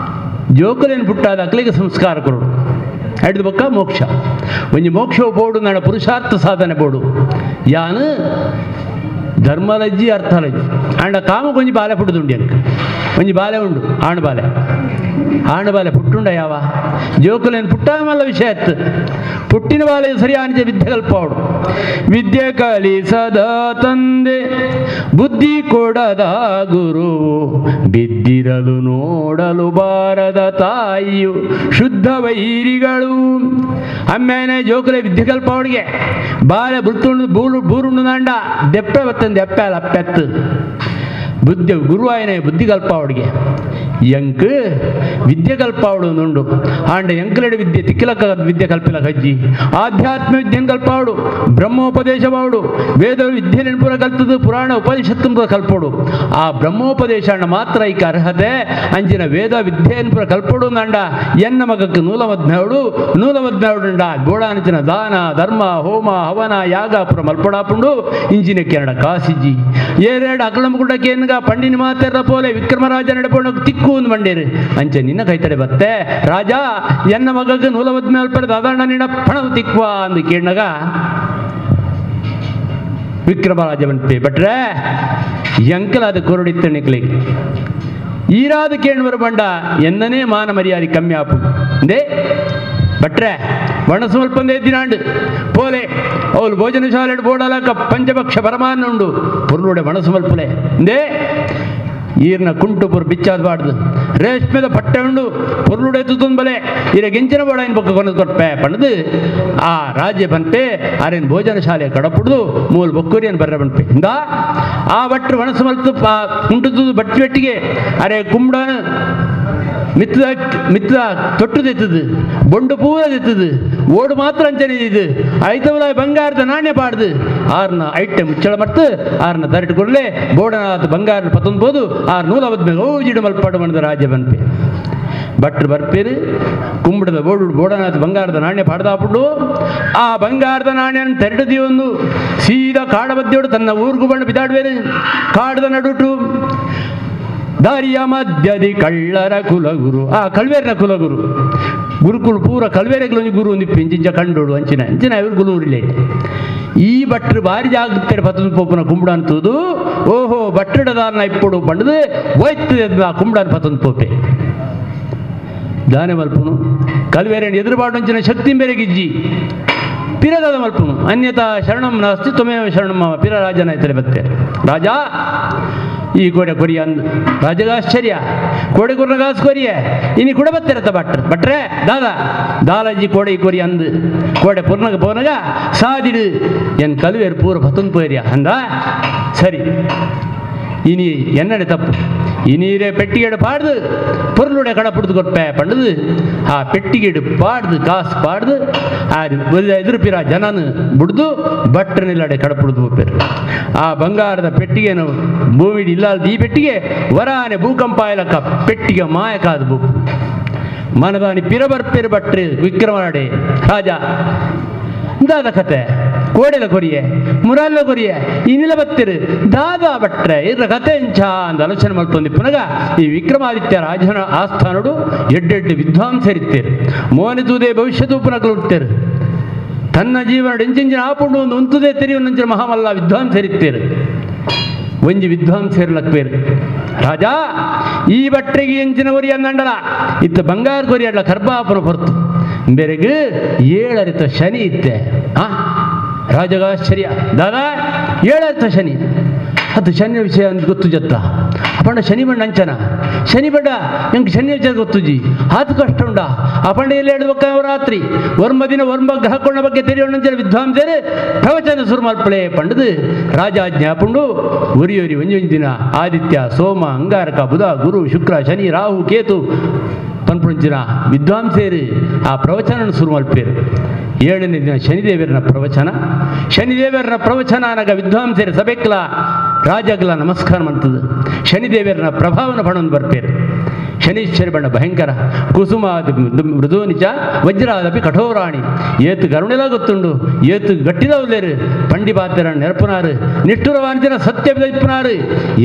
ಜೋಕುಲೇನು ಪುಟ್ಟಾದ ಅಕ್ಲಿಗೆ ಸಂಸ್ಕಾರ ಕೊರಡು. ಐದು ಬೊಕ್ಕ ಮೋಕ್ಷ ಒಂಜಿ ಮೋಕ್ಷ ಬೋಡು ನಾಡ ಪುರುಷಾರ್ಥ ಸಾಧನೆ ಬೋಡು. ಯಾನು ಧರ್ಮಲಜ್ಜಿ ಅರ್ಥಲಜ್ಜಿ ಆಂಡ ಕಾಮ ಕೊಂಜಿ ಬಾಲೆ ಪುಟ್ಟುದುಂಡು ಅಂಕ ಒಂಜಿ ಬಾಲೆ ಉಂಡು ಆಣು ಬಾಲೆ ಆಣು ಬಾಲೆ ಪುಟ್ಟುಂಡ ಯಾವ ಜೋಕುಲೇನು ಪುಟ್ಟ ಮಲ್ಲ ವಿಷಯ ಇತ್ತು. ಪುಟ್ಟಿನ ಬಾಲೆ ಸರಿಯಾದ ವಿದ್ಯೆ ಕಲ್ಪವಡು. ವಿದ್ಯೆ ಕಲಿಸದ ತಂದೆ ಬುದ್ಧಿ ಕೊಡದ ಗುರು ಬಿದ್ದಿರಲು ನೋಡಲು ಬಾರದ ತಾಯಿಯು ಶುದ್ಧ ವೈರಿಗಳು. ಅಮ್ಮೇನೆ ಜೋಕುಲೆ ವಿದ್ಯೆ ಕಲ್ಪವಡಿಗೆ ಬಾಲೆ ಬುರ್ತುಂಡು ಬೂರು ಬೂರುಂಡು ನಾಂಡ ದೆಪ್ಪೆ ಬತ್ತಂದು ಎಪ್ಪೆ ಅಲ್ಲ ಅಪ್ಪೆತ್ತು ಬುದ್ಧಿ ಗುರುವಾಯನೇ ಬುದ್ಧಿ ಕಲ್ಪಾವಡಿಗೆ ಎಂಕ್ ವಿದ್ಯೆ ಕಲ್ಪಾವಡು ಉಂಡು. ಆಂಡ ಎಂಕಲೆಡೆ ವಿದ್ಯೆ ತಿಕ್ಕಿಲಕ್ಕ ವಿದ್ಯೆ ಕಲ್ಪಿಲಕ ಅಜ್ಜಿ ಆಧ್ಯಾತ್ಮ ವಿದ್ಯೆಯನ್ನು ಕಲ್ಪಾವಡು, ಬ್ರಹ್ಮೋಪದೇಶವಾಡು, ವೇದ ವಿದ್ಯೆ ನೆನಪುರ ಕಲ್ತದ್ದು ಪುರಾಣ ಉಪನಿಷತ್ತು ಕಲ್ಪೋಡು. ಆ ಬ್ರಹ್ಮೋಪದೇಶ ಅಣ್ಣ ಮಾತ್ರ ಈಕ ಅರ್ಹತೆ ಅಂಚಿನ ವೇದ ವಿದ್ಯೆಯನ್ನು ಪುರ ಕಲ್ಪೋಡು ಅಂಡ ಎನ್ನ ಮಗಕ್ಕೆ ನೂಲಮದ್ನವಡು ನೂಲಮದ್ನವಡುಂಡ ಗೋಡಾನಂಚಿನ ದಾನ ಧರ್ಮ ಹೋಮ ಹವನ ಯಾಗ ಪುರ ಮಲ್ಪಡಾಪುಂಡು. ಇಂಚಿನ ಕೆರಡ ಕಾಸಿಜಿ ಏರೆರಡು ಅಕಲಮಗುಂಡಕ್ಕೇನ್ಗ ಪಂಡಿನ ಮಾತೆರ್ರ ಪೋಲೆ ವಿಕ್ರಮರಾಜ ನಡಪೋಣ ತಿಕ್ಕು ಒಂದು ಮಂಡೇರು ಅಂಚೆ ನಿನ್ನ ಕೈತಡೆ ಬತ್ತೆ ರಾಜ ಎನ್ನ ಮಗಕ್ಕೆ ನೂಲಮದ್ಮೆ ಅಲ್ಪಡೆ ದಾದಣ್ಣ ನಿನ್ನ ಪಣವು ತಿಕ್ವಾ ಅಂದು ಕೇಳಾಗ ವಿಕ್ರಮರಾಜ ಬಂತೆ ಬಟ್ರೆ ಎಂಕಲಾದ ಕೊರಡಿತ್ತು ನಿಕ್ಲಿಗೆ ಈರಾದ ಕೇಳುವರು ಬಂಡ ಎನ್ನನೇ ಮಾನ ಮರ್ಯಾದೆ ಕಮ್ಮಿ ಆಪು they ಭಟ್ರೆ ಒಣಸುಮಲ್ಪಂದೇ ದಿನಾಂಡು ಪೋಲೆ ಅವಳು ಭೋಜನ ಶಾಲೆ ಬೋಡಲಕ ಪಂಚಭಕ್ಷ ಪರಮಾನ್ನ ಉಂಡು ಪೊರ್ಲುಡೆ ಒಣಸುಮಲ್ಪಲೆ they ಈರ್ನ ಕುಂಟುಪುರ್ ಬಿಚ್ಚಾದ ಬಾಡ್ದು ರೇಷ್ಮೆದ ಪಟ್ಟೆ ಉಂಡು ಪೊರ್ಲುಡೆ ಬಲೆ ಇರ ಗೆಂಚಿನ ಬೋಡೈನ್ ಬೊಕ್ಕ ಕೊನದು ಕೊರ್ಪೆ ಪಂಡ್ದು ಆ ರಾಜ್ಯ ಪನ್ಪೆ ಆರೇನು ಭೋಜನ ಶಾಲೆ ಕಡಪುಡ್ದು ಮೂಲ ಬೊಕ್ಕುರಿಯನ್ ಬರ್ರೆ ಪನ್ಪೆ ಇಂದ ಆ ಭಟ್ರು ಒಣಸು ಮಲ್ತು ಕುಂಟುದು ಬಟ್ಟಿ ಬೆಟ್ಟಿಗೆ ಅರೆ ಕುಂಬಡನ ಮಿತ್ತ ಮಿತ್ತ ತೊಟ್ಟು ತೆತ್ತದು ಬೊಂಡು ಪೂರ ತೆತ್ತದು ಓಡು ಮಾತ್ರ ಅಂಚನೆ ಇದು ಐತವಲ ಬಂಗಾರದ ನಾಣ್ಯ ಪಾಡ್ದು ಆರ್ನ ಐಟೆ ಮುಚ್ಚಳ ಮರ್ತು ಆರ್ನ ತರಟು ಕೊಡಲೆ ಬೋಡನಾಥ ಬಂಗಾರ ಪತ್ತೊಂಬೋದು ಆರ್ ನೂಲ ಬದ್ಮೇಲೆ ಓಜಿಡು ಮಲ್ಪಾಡು ಮಾಡಿದ ರಾಜ್ಯ ಬನ್ಪೆ ಭಟ್ರು ಬರ್ಪೇರು ಕುಂಬಡದ ಬೋಡು ಬೋಡನಾಥ ಬಂಗಾರದ ನಾಣ್ಯ ಪಾಡ್ದಾಪುಡು ಆ ಬಂಗಾರದ ನಾಣ್ಯನ ತೆರಟದಿಯೊಂದು ಸೀದಾ ಕಾಡ ಬದ್ಯೋಡು ತನ್ನ ಊರ್ಗು ಬಣ್ಣ ಬಿದಾಡ್ಬೇರು ಕಾಡದ ನಡುಟು ದಾರಿಯ ಮಧ್ಯದಿ ಕಳ್ಳರ ಕುಲಗುರು ಆ ಕಳ್ವೇರನ ಕುಲಗುರು ಗುರುಕುಲು ಪೂರ ಕಳ್ವೇರೆಗಳು ಗುರು ಒಂದಿಪ್ಪು ಇಂಚಿಂಚ ಕಂಡೋಡು ಅಂಚಿನ ಅಂಚಿನ ಇವರು ಗುರು ಈ ಭಟ್ರು ಬಾರಿ ಜಾಗ್ರತೆ ಪತ್ತೊಂದು ಪೋಪುನ ಕುಂಬಡ ಅಂತದು ಓಹೋ ಭಟ್ಟಡದಾರನ ಇಪ್ಪುಡು ಬಂಡದು ಒಯ್ತದೆ ಆ ಕುಂಬಡನ ಪತ್ತೊಂದು ಪೋಪೆ ದಾನೆ ಮಲ್ಪುನು ಕಲ್ವೇರಣ ಎದುರುಬಾಡು ಅಂಚಿನ ಶಕ್ತಿ ಬೇರೆ ಗಿಜ್ಜಿ ಪಿರದಾದ ಮಲ್ಪುನು ಅನ್ಯತಾ ಶರಣಂ ನಾಸ್ತಿ ತ್ವಮೇವ ಶರಣಂ ಮಮ ಪಿರ ರಾಜನ ಇತರೆ ಬತ್ತೆ ರಾಜ ಈ ಕೋಡೆ ಕೊರಿಯ ಅಂದ್ ರಾಜಗ ಆಶ್ಚರ್ಯ ಕೋಡೆ ಕುರ್ನ ಕಾಸು ಕೊರಿಯ ಇನಿ ಕೂಡ ಬತ್ತಿರತ್ತ ಭಟ್ರು ಭಟ್ರೆ ದಾದಾ ದಾಲಾಜಿ ಕೋಡೆ ಈ ಕೊರಿಯ ಅಂದು ಕೋಡೆ ಪುರ್ನಗ ಪೋನಗ ಸಾದಿಡು ಎನ್ ಕಲುವೇರು ಪೂರ ಪತ್ತೊಂದು ಪೋರಿಯ ಅಂದ ಸರಿ ಇನಿ ಎನ್ನಡೆ ತಪ್ಪು ಇನೀರೆ ಪೆಟ್ಟಿಗೆಡು ಪಾಡ್ದು ಪೊರ್ಲುಡೆ ಕಡ ಪುಡ್ದು ಕೊರ್ಪೆ ಪಂಡದು ಆ ಪೆಟ್ಟಿಗೆಡು ಪಾಡ್ದು ಕಾಸು ಪಾಡ್ದು ಆ ಎದುರುಪಿರ ಜನನು ಬುಡ್ದು ಭಟ್ರನಿಲ್ಲಡೆ ಕಡ ಪುಡ್ದು ಹೋಗ್ಬೇರು ಆ ಬಂಗಾರದ ಪೆಟ್ಟಿಗೆನು ಭೂಮಿ ಇಲ್ಲ ಈ ಪೆಟ್ಟಿಗೆ ವರಾನೆ ಭೂಕಂಪ ಇಲಕ್ಕ ಪೆಟ್ಟಿಗೆ ಮಾಯಕಾದ ಭೂ ಮನದಾನಿ ಪಿರಬರ್ಪೆರು ಭಟ್ರು ವಿಕ್ರಮನಾಡೆ ರಾಜ ದಾದ ಕತೆ ಕೋಡೆಲ ಕೊರಿಯೆ ಮುರಾಲ್ಲ ಕೊರಿಯೆ ಇನ್ನಿಲ ಬತ್ತಿರು ದಾದಾ ಭಟ್ರೆ ಇದ್ರ ಕತೆ ಇಂಚ ಅಂದ ಆಲೋಚನೆ ಮಲ್ತೊಂದಿ ಪುನಗ ಈ ವಿಕ್ರಮಾದಿತ್ಯ ರಾಜನ ಆಸ್ಥಾನಡು ಎಡ್ಡೆಡ್ಡು ವಿದ್ವಾಂಸರಿತ್ತೇರು ಮೋನಿತುದೇ ಭವಿಷ್ಯತು ಪುನಗಲು ಉಡ್ತೇರು ತನ್ನ ಜೀವನ ಇಂಚಿಂಚಿನ ಆಪುಂಡು ಒಂದು ಉಂತುದೇ ತೆರಿಯುವ ಮಹಾಮಲ್ಲ ವಿದ್ವಾಂಸರಿತ್ತೇರು ಒಂಜಿ ವಿದ್ವಾಂಸೇರ್ಲಕ್ಬೇರು ರಾಜ ಈ ಭಟ್ರಿಗೆ ಎಂಚಿನ ಕೊರಿಯ ಅಂದಂಡಲ ಇತ್ತ ಬಂಗಾರ ಕೊರಿಯಡ್ಲ ಕರ್ಬಾಪನ ಹೊರತು ಬೆರಗು ಏಳರಿತ ಶನಿ ಇತ್ತೆ ಆ ರಾಜಗಾಶ್ಚರ್ಯ ದಾದಾ ಏಳರಿತ ಶನಿ ಅದು ಶನಿ ವಿಷಯ ಅಂತ ಗೊತ್ತು ಜತ್ತ ಅಪಂಡ ಶನಿ ಬಣ್ಣ ಅಂಚನ ಶನಿ ಬಣ್ಣ ಎಂಕ್ ಶನಿ ವಿಚಾರ ಗೊತ್ತುಜಿ ಆತು ಕಷ್ಟ ಉಂಡ ಅಪಂಡ ಎಲ್ಲಿ ಹೇಳುವ ರಾತ್ರಿ ವರ್ಮ ದಿನ ವರ್ಮ ಗ್ರಹಕೊಂಡ ಬಗ್ಗೆ ತೆರೆಯೋಣ ವಿದ್ವಾಂಸರು ಪ್ರವಚನ ಸುರುಮಲ್ಪಳೆ ಪಂಡದು ರಾಜಾಜ್ಞೆ ಅಪುಂಡು ಒರಿ ಒರಿ ಒಂಜಿ ಒಂಜಿ ದಿನ ಆದಿತ್ಯ ಸೋಮ ಅಂಗಾರಕ ಬುಧ ಗುರು ಶುಕ್ರ ಶನಿ ರಾಹು ಕೇತು ಪನ್ಪುಂಚಿನ ವಿದ್ವಾಂಸೇರು ಆ ಪ್ರವಚನ ಸುರುಮಲ್ಪೇರು ಏಳನೇ ದಿನ ಶನಿದೇವರನ ಪ್ರವಚನ ಶನಿದೇವರನ ಪ್ರವಚನ ಅನಗ ವಿದ್ವಾಂಸರ ಸಭೆಕ್ಲ ರಾಜಗ್ಲ ನಮಸ್ಕಾರ ಮಾಡ್ತದೆ ಶನಿದೇವರನ ಪ್ರಭಾವನ ಪಣವನ್ನು ಬರ್ಪೇರು ಶನೀಶ್ವರಿ ಬಣ್ಣ ಭಯಂಕರ ಕುಸುಮ ಮೃದುನಿಚ ವಜ್ರಾದಪಿ ಕಠೋರಾಣಿ ಏತು ಕರುಣೆಲ ಗೊತ್ತುಂಡು ಏತು ಗಟ್ಟಿದವುಲೇರು ಪಂಡಿ ಪಾತ್ರ ನೆರಪುನಾರು ನಿಷ್ಠುರವಾಂಚನ ಸತ್ಯ ಬಿದಪ್ಪನಾರು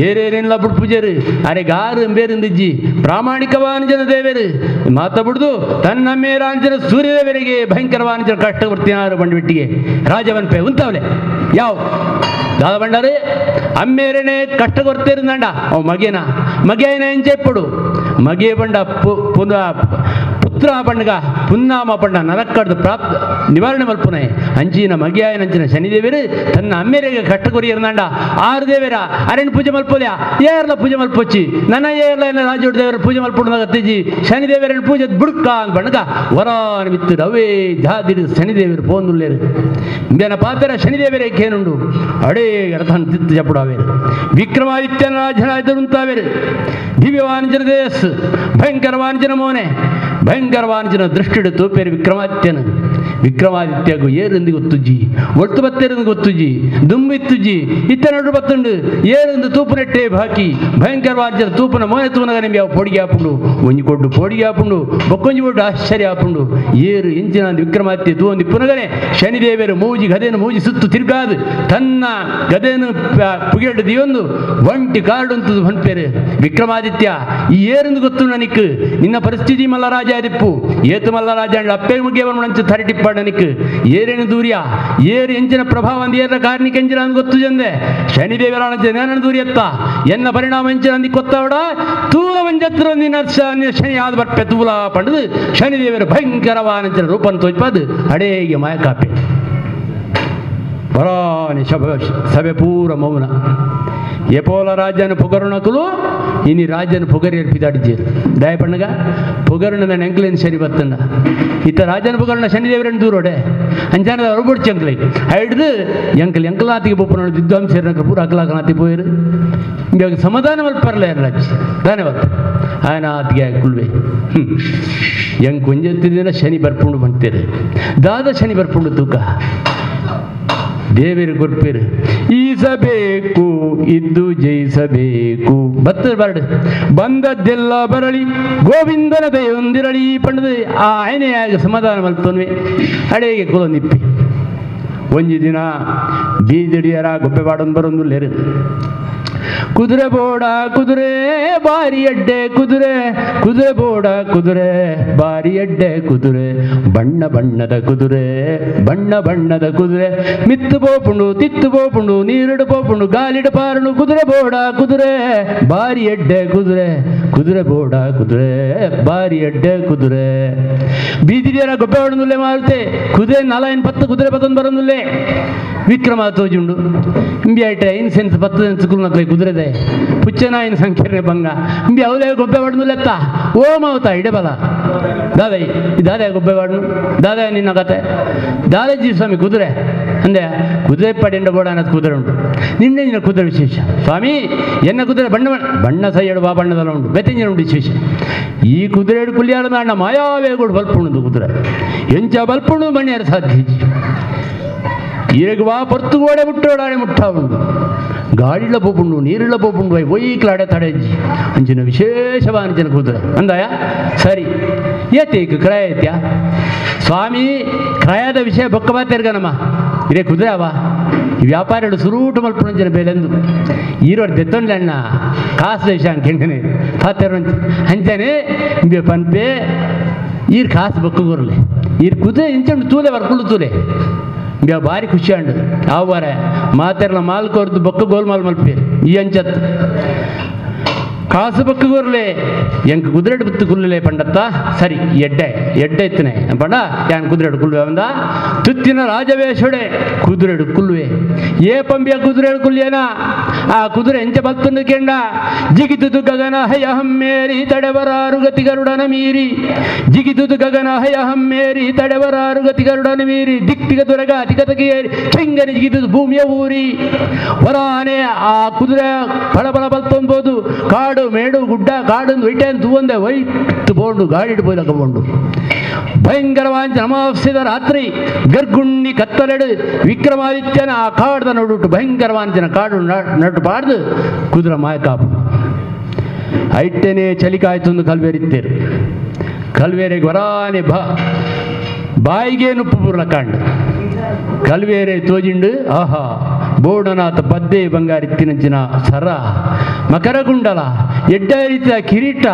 ಏರೇನೇನಿಲ್ಲ ಬುಡ್ ಪೂಜೆರು ಅರೆ ಗಾರು ಬೇರಿಂದಿಜ್ಜಿ ಪ್ರಾಮಾಣಿಕವಾಂಜನ ದೇವರು ಮಾತ ಬಿಡ್ದು ತನ್ನ ಮೇರಾಂಜನ ಸೂರ್ಯದೇವರಿಗೆ ಭಯಂಕರವಾಂಜನ ಕಷ್ಟ ಬರ್ತಿನಾರು ಬಂಡ್ಬಿಟ್ಟಿಗೆ ರಾಜವನ್ಪೆ ಉಂತಾವಲೆ ಯಾವ ದಾದ ಬಂಡಾರೆ ಅಮ್ಮೇರನೆ ಕಷ್ಟ ಕೊರ್ತಿರುಂದಂಡ ಅವ ಮಗೇನ ಮಗೇನ ಎಂಚೆಪ್ಪಡು ಮಗೆ ಬಂಡ ಪುನಃ ಪುತ್ರ ಪಂಡಗ ಪುನ್ನಾಮ ಪಂಡ ನರಕ್ಕಡ್ದು ಪ್ರಾಪ್ತ ನಿವಾರಣೆ ಮಲ್ಪುನೆ ಅಂಚಿನ ಮಗಿಯಾಯನಂಚಿನ ಶನಿದೇವರು ತನ್ನ ಅಮ್ಮೇರಿಗೆ ಕಷ್ಟ ಕೊರಿಯರ್ನಂಡ ಆರು ದೇವರ ಅರೆಣ್ ಪೂಜೆ ಮಲ್ಪೋಲ್ಯಾ ಏರ್ಲ ಪೂಜೆ ಮಲ್ಪೊಚ್ಚಿ ನನ್ನ ಏರ್ಲ ಏನ ರಾಜೋಡ್ ದೇವರ ಪೂಜೆ ಮಲ್ಪುಂಡ ಗತ್ತಿಜಿ ಶನಿದೇವರನ್ನ ಪೂಜೆ ಬುಡ್ಕ ಅಂತ ಬಣ್ಣಗ ವರಾನ ಮಿತ್ತು ರವೇ ಜಾದಿರು ಶನಿದೇವರು ಪೋಂದುಲ್ಲೇರು ಇಂಬೇನ ಪಾತ್ರ ಶನಿದೇವರೇ ಕೇನುಂಡು ಅಡೇ ರಥನ್ ತಿತ್ತು ಜಪುಡಾವೇರು ವಿಕ್ರಮಾದಿತ್ಯನ ರಾಜನಾಯ್ತರುಂತಾವೇರು ದಿವ್ಯವಾಂಜನ ದೇಸ್ ಭಯಂಕರವಾಂಜನ ಮೋನೆ ಭಯಂಕರವಾಂಜನ ದೃಷ್ಟಿಡು ತೂಪೇರು ವಿಕ್ರಮಾದಿತ್ಯನ ವಿಕ್ರಮಾದಿತ್ಯಗು ಏರಿಂದು ಗೊತ್ತುಜ್ಜಿ ಒಟ್ಟು ಬತ್ತೇರಿಂದು ಗೊತ್ತುಜ್ಜಿ ದುಂಬಿತ್ತುಜ್ಜಿ ಇತ್ತ ನಡು ಬತ್ತುಂಡು ಏರಿಂದು ತೂಪುನೆಟ್ಟೆ ಬಾಕಿ ಭಯಂಕರವಾಂಜನ ತೂಪನ ಮೋನೆ ತೂನಗ ನಿಮಗೆ ಯಾವ ಪೊಡಿಗೆ ಆಪುಂಡು ಒಂಜಿ ಕೊಡ್ಡು ಪೊಡಿಗೆ ಆಪುಂಡು ಬೊಕ್ಕೊಂಜಿ ಕೊಡ್ಡು ಆಶ್ಚರ್ಯ ಆಪುಂಡು ಏರು ಇಂಚಿನ ವಿಕ್ರಮಾದಿತ್ಯ ತೂಂದಿ ಪುನಗನೆ ಶನಿದೇವರು ಮೂಜಿ ಗದೆನು ಮೂಜಿ ಸುತ್ತು ತಿರ್ಗಾದು ತನ್ನ ಗದೆನು ಪುಗೆಡು ದಿಯೊಂದು ಒಂಟಿ ಕಾಡುಂತದು ಹೊನ್ಪೇರು ವಿಕ್ರಮಾದಿತ್ಯ ಈ ಏರಿಂದು ಗೊತ್ತು ನನಕ್ಕೆ ನಿನ್ನ ಪರಿಸ್ಥಿತಿ ಮಲ್ಲರಾಜ ಆದಿಪ್ಪು ಏತು ಮಲ್ಲರಾಜ ಅಂಡ್ ಅಪ್ಪೆ ಮುಗಿಯವನು ತರಟಿಪ್ಪಾಡ ನನಕ್ಕೆ ಏರೇನು ದೂರ್ಯ ಏರು ಎಂಚಿನ ಪ್ರಭಾವ ಅಂದ ಏರ ಕಾರಣಿಕ ಎಂಚಿನ ಅಂದ್ ಗೊತ್ತು ಜಂದೆ ಶನಿದೇವರ ಜ್ಞಾನ ದೂರಿಯತ್ತ ಎನ್ನ ಪರಿಣಾಮ ಎಂಚಿನ ಅಂದಿ ಕೊತ್ತವಡ ತೂಲ ಮಂಜತ್ರ ನಿನ್ನ ಶನಿ ಆದ ಬರ್ಪೆ ತೂಲ ಪಂಡದು ಶನಿದೇವರ ಭಯಂಕರವಾನಂಚಿನ ರೂಪನ್ ತೋಜ್ಪಾದು ಅಡೇಗೆ ಮಾಯಕಾಪೆ ಬರಾನಿ ಸಭೆ ಪೂರ ಮೌನ. ಎಪೋಲ ರಾಜ್ಯನ ಪೊಗರುಣಕುಲು ಇನಿ ರಾಜ್ಯನ ಪೊಗರಿ ಏರ್ಪಿದಾಡಿದ್ದೀರು ದಯಪಣ್ಣಗ ಪೊಗರುಣದ ನೆಂಕ್ಲೇನು ಶನಿ ಬತ್ತಂಡ ಇತ್ತ ರಾಜನ ಪೊಗರುಣ ಶನಿದೇವರನ್ನು ದೂರೋಡೆ ಅಂಚಾನದ ಹೊರಬುಡ್ಚಿ ಅಂಕ್ಲೆ ಹಿಡ್ದು ಎಂಕಲ್ ಎಂಕಲಾತಿಗೆ ಪೊಪ್ಪನ ವಿದ್ವಾಂಸರನಕ ಪೂರ ಅಕಲಾಕನಾತಿ ಪೋಯಿರು ಇವಾಗ ಸಮಾಧಾನ ಮಲ್ಪರ್ಲ ರಾಜ್ ಧನ್ಯವಾದ ಆಯನ ಆತಿಗೆ ಕುಲ್ವೆ ಎಂಕ್ ಒಂಜೆತ್ತಿನ ಶನಿ ಬರ್ಪುಂಡು ಬಂತೀರಿ ದಾದ ಶನಿ ಬರ್ಪುಂಡು ತೂಕ ದೇವರು ಕೊಡ್ಪೇರು ಈಸಬೇಕು ಇದ್ದು ಜಯಿಸಬೇಕು ಬತ್ತ ಬರಡು ಬಂದದ್ದೆಲ್ಲ ಬರಳಿ ಗೋವಿಂದನ ದಯೊಂದಿರಳಿ ಪಂಡದು ಆ ಆಯ್ನೆಯಾಗ ಸಮಾಧಾನ ಮಲ್ತೊನ್ವೆ ಅಡೆಗೆ ಕುಲ ನಿಪ್ಪಿ ಒಂಜಿ ದಿನ ಬೀದಿಡಿಯರ ಗೊಬ್ಬೆ ಬಾಡೊಂದು ಬರೊಂದು ಲೆರು ಕುದುರೆ ಬೋಡ ಕುದುರೆ ಬಾರಿ ಅಡ್ಡೆ ಕುದುರೆ ಕುದುರೆ ಬೋಡ ಕುದುರೆ ಬಾರಿ ಅಡ್ಡೆ ಕುದುರೆ ಬಣ್ಣ ಬಣ್ಣದ ಕುದುರೆ ಬಣ್ಣ ಬಣ್ಣದ ಕುದುರೆ ಮಿತ್ತು ಪೋಪುಂಡು ತಿತ್ತು ಪೋಪುಂಡು ನೀರಿಡು ಪೋಪುಂಡು ಗಾಲಿಡು ಪಾರುಂಡು ಕುದುರೆ ಬೋಡ ಕುದುರೆ ಬಾರಿ ಅಡ್ಡೆ ಕುದುರೆ ಕುದುರೆ ಬೋಡ ಕುದುರೆ ಬಾರಿ ಅಡ್ಡೆ ಕುದುರೆ ಬೀದಿಡಿಯರ ಗೊಬ್ಬೆ ಹೊಡನುಲ್ಲೆ ಮಾರುತ್ತೆ ಕುದುರೆ ನಾಲಾಯನ್ ಪತ್ತು ಕುದುರೆ ಪತ್ತೊಂದು ಬರೋನುಲ್ಲೆ ವಿಕ್ರಮ ತೋಜುಂಡು ಇಂಬಿ ಐಟ ಐನ್ ಸೆನ್ಸ್ ಪತ್ತು ಸೆನ್ಸ್ ಕುಲ್ನಕ್ಲೆ ಕುದುರೆದೆ ಪುಚ್ಚನಾಯಿನ ಸಂಕೀರ್ಣ ಭಂಗ ಇಂಬಿ ಅವಲೇ ಗೊಬ್ಬೆ ಹೊಡೆದು ಲೆತ್ತ ಓ ಮಾವತ ಇಡಬಲ ದಾದೈ ದಾದ ಗೊಬ್ಬೆ ವಾಡನು ದಾದ ನಿನ್ನ ಕತೆ ದಾದಾಜಿ ಸ್ವಾಮಿ ಕುದುರೆ ಅಂದೆ ಕುದುರೆ ಪಡೆಂಡ ಬೋಡ ಅನ್ನೋದು ಕುದುರೆ ಉಂಟು ನಿನ್ನೆ ನಿನ್ನ ಕುದುರೆ ವಿಶೇಷ ಸ್ವಾಮಿ ಎನ್ನ ಕುದುರೆ ಬಣ್ಣ ಬಣ್ಣ ಸೈಯಡು ಬಾ ಬಣ್ಣದಲ್ಲ ಉಂಟು ಬೆತ್ತೆಂಜಿನ ಉಂಟು ವಿಶೇಷ ಈ ಕುದುರೆ ಕುಲಿಯಾಡ ಅಣ್ಣ ಮಾಯಾವೇಗುಡು ಬಲ್ಪುಣದು ಕುದುರೆ ಎಂಚ ಬಲ್ಪುಣು ಬಣ್ಣಿಯಾರ ಸಾಧ್ಯ ಈರೆಗ್ ವಾ ಪೊರ್ತು ಗೋಡೆ ಮುಟ್ಟೋಡಾಡೆ ಮುಟ್ಟ ಉಂಡು ಗಾಡಿಲ ಪೋಪುಂಡು ನೀರಿಳ ಪೋಪುಂಡು ಒಯ್ಕ್ಲಾಡೆ ತಡೆಜ್ಜಿ ಅಂಚಿನ ವಿಶೇಷವಾಂಚಿನ ಕುದುರೆ ಅಂದಾಯ ಸರಿ ಏತೇಕ್ ಕ್ರಯ ಐತ್ಯಾ ಸ್ವಾಮಿ ಕ್ರಯದ ವಿಷಯ ಬೊಕ್ಕ ಬಾತಿರ್ಗನಮ್ಮ ಇದೇ ಕುದುರೆ ಅವ ಈ ವ್ಯಾಪಾರಿಗಳು ಸುರೂಟು ಮಲ್ಪುಣಂಚಿನ ಬೇಲೆಂದು ಈರೋಡು ದೆತ್ತೊಂಡ್ಲೆ ಅಣ್ಣ ಕಾಸು ವಿಷಯ ಅಂಕೆಂಡನೆ ಪಾತೆರು ಅಂಚನೆ ಇಂಬೆ ಪನ್ಪೆ ಈರ್ ಕಾಸು ಬೊಕ್ಕ ಈರ್ ಕುದುರೆ ಇಂಚಂಡು ತೂಲೆ ಬರ್ಕೊಂಡು ತೂಲೆ ಇಂಬೆ ಭಾರಿ ಖುಷಿ ಅಂಡು ಯಾವ ಮಾತೆರ್ಲ ಮಾಲ್ ಕೊರ್ದು ಬೊಕ್ಕ ಗೋಲ್ಮಾಲ್ ಮಲ್ಪೇರು ಈ ಅಂಚತ್ತು ಕಾಸು ಬೊಕ್ಕ ಗೊರ್ಲೆ ಎಂಕ್ ಕುದುರೆಡು ಬತ್ತು ಕುಲ್ಲಲೆ ಪಂಡತ್ತ ಸರಿ ಎಡ್ಡೆ ಎಡ್ಡೆ ಇತ್ತನೆ ಪಂಡ ಯಾನ್ ಕುದುರೆಡು ಕುಲ್ಲುವೆ ಅಂದ ತುತ್ತಿನ ರಾಜವೇಷೊಡೆ ಕುದುರೆಡು ಕುಲ್ಲುವೆ ಏ ಪಂಬಿಯ ಕುದುರೆಡು ಕುಲ್ಲೇನ ಆ ಕುದುರೆ ಎಂಚ ಬತ್ತನ್ನು ಕೆಂಡ ಜಿಗಿದುದು ಗಗನ ಹಯ ಹಮ್ಮೇರಿ ತಡೆವರಾರು ಗತಿ ಗರುಡನ ಮೀರಿ ಜಿಗಿದುದು ಗಗನ ಹಯ ಹಮ್ಮೇರಿ ತಡೆವರಾರು ಗತಿ ಗರುಡನ ಮೀರಿ ದಿಕ್ತಿಗ ದೊರಗ ಅತಿಗತಗಿಯೇರಿ ಚೆಂಗನಿ ಜಿಗಿದುದು ಭೂಮಿಯ ಊರಿ ವರಾನೆ ಆ ಕುದುರೆ ಬಳ ಬಳ ಬಲ್ತೊಂಬೋದು ಕಾಡು ಮೇಡು ಗುಡ್ಡ ಕಾಡು ವೈಟೇನ್ ತೂವಂದೆ ವೈಟ್ ಬೋಂಡು ಗಾಡಿಡು ಪೋಯ್ಲಕ ಬೋಂಡು ಭಯಂಕರವಾಂಚ ಅಮಾವಾಸ್ಯದ ರಾತ್ರಿ ಗರ್ಗುಣ್ಣಿ ಕತ್ತಲೆಡು ವಿಕ್ರಮಾದಿತ್ಯನ ಆ ಕಾಡ್ದ ನಡುಟು ಭಯಂಕರವಾಂಚನ ಕಾಡು ನಡು ಪಾಡ್ದು ಕುದುರೆ ಮಾಯಕಾಪು ಐಟನೇ ಚಲಿಕಾಯ್ತು ಕಲ್ವೇರಿತ್ತೇರು ಕಲ್ವೇರಿಗೆ ವರಾನೆ ಬಾ ಬಾಯಿಗೆ ನುಪ್ಪು ಬುರ್ಲ ಕಾಂಡು ಕಲ್ವೇರೆ ತೋಜಿಂಡು ಆಹಾ ಬೋಡನಾಥ ಪದ್ದೆ ಬಂಗಾರಿತ್ತಿನಂಚಿನ ಸರ ಮಕರಗುಂಡಲ ಎಡ್ಡ ರೀತಿಯ ಕಿರೀಟ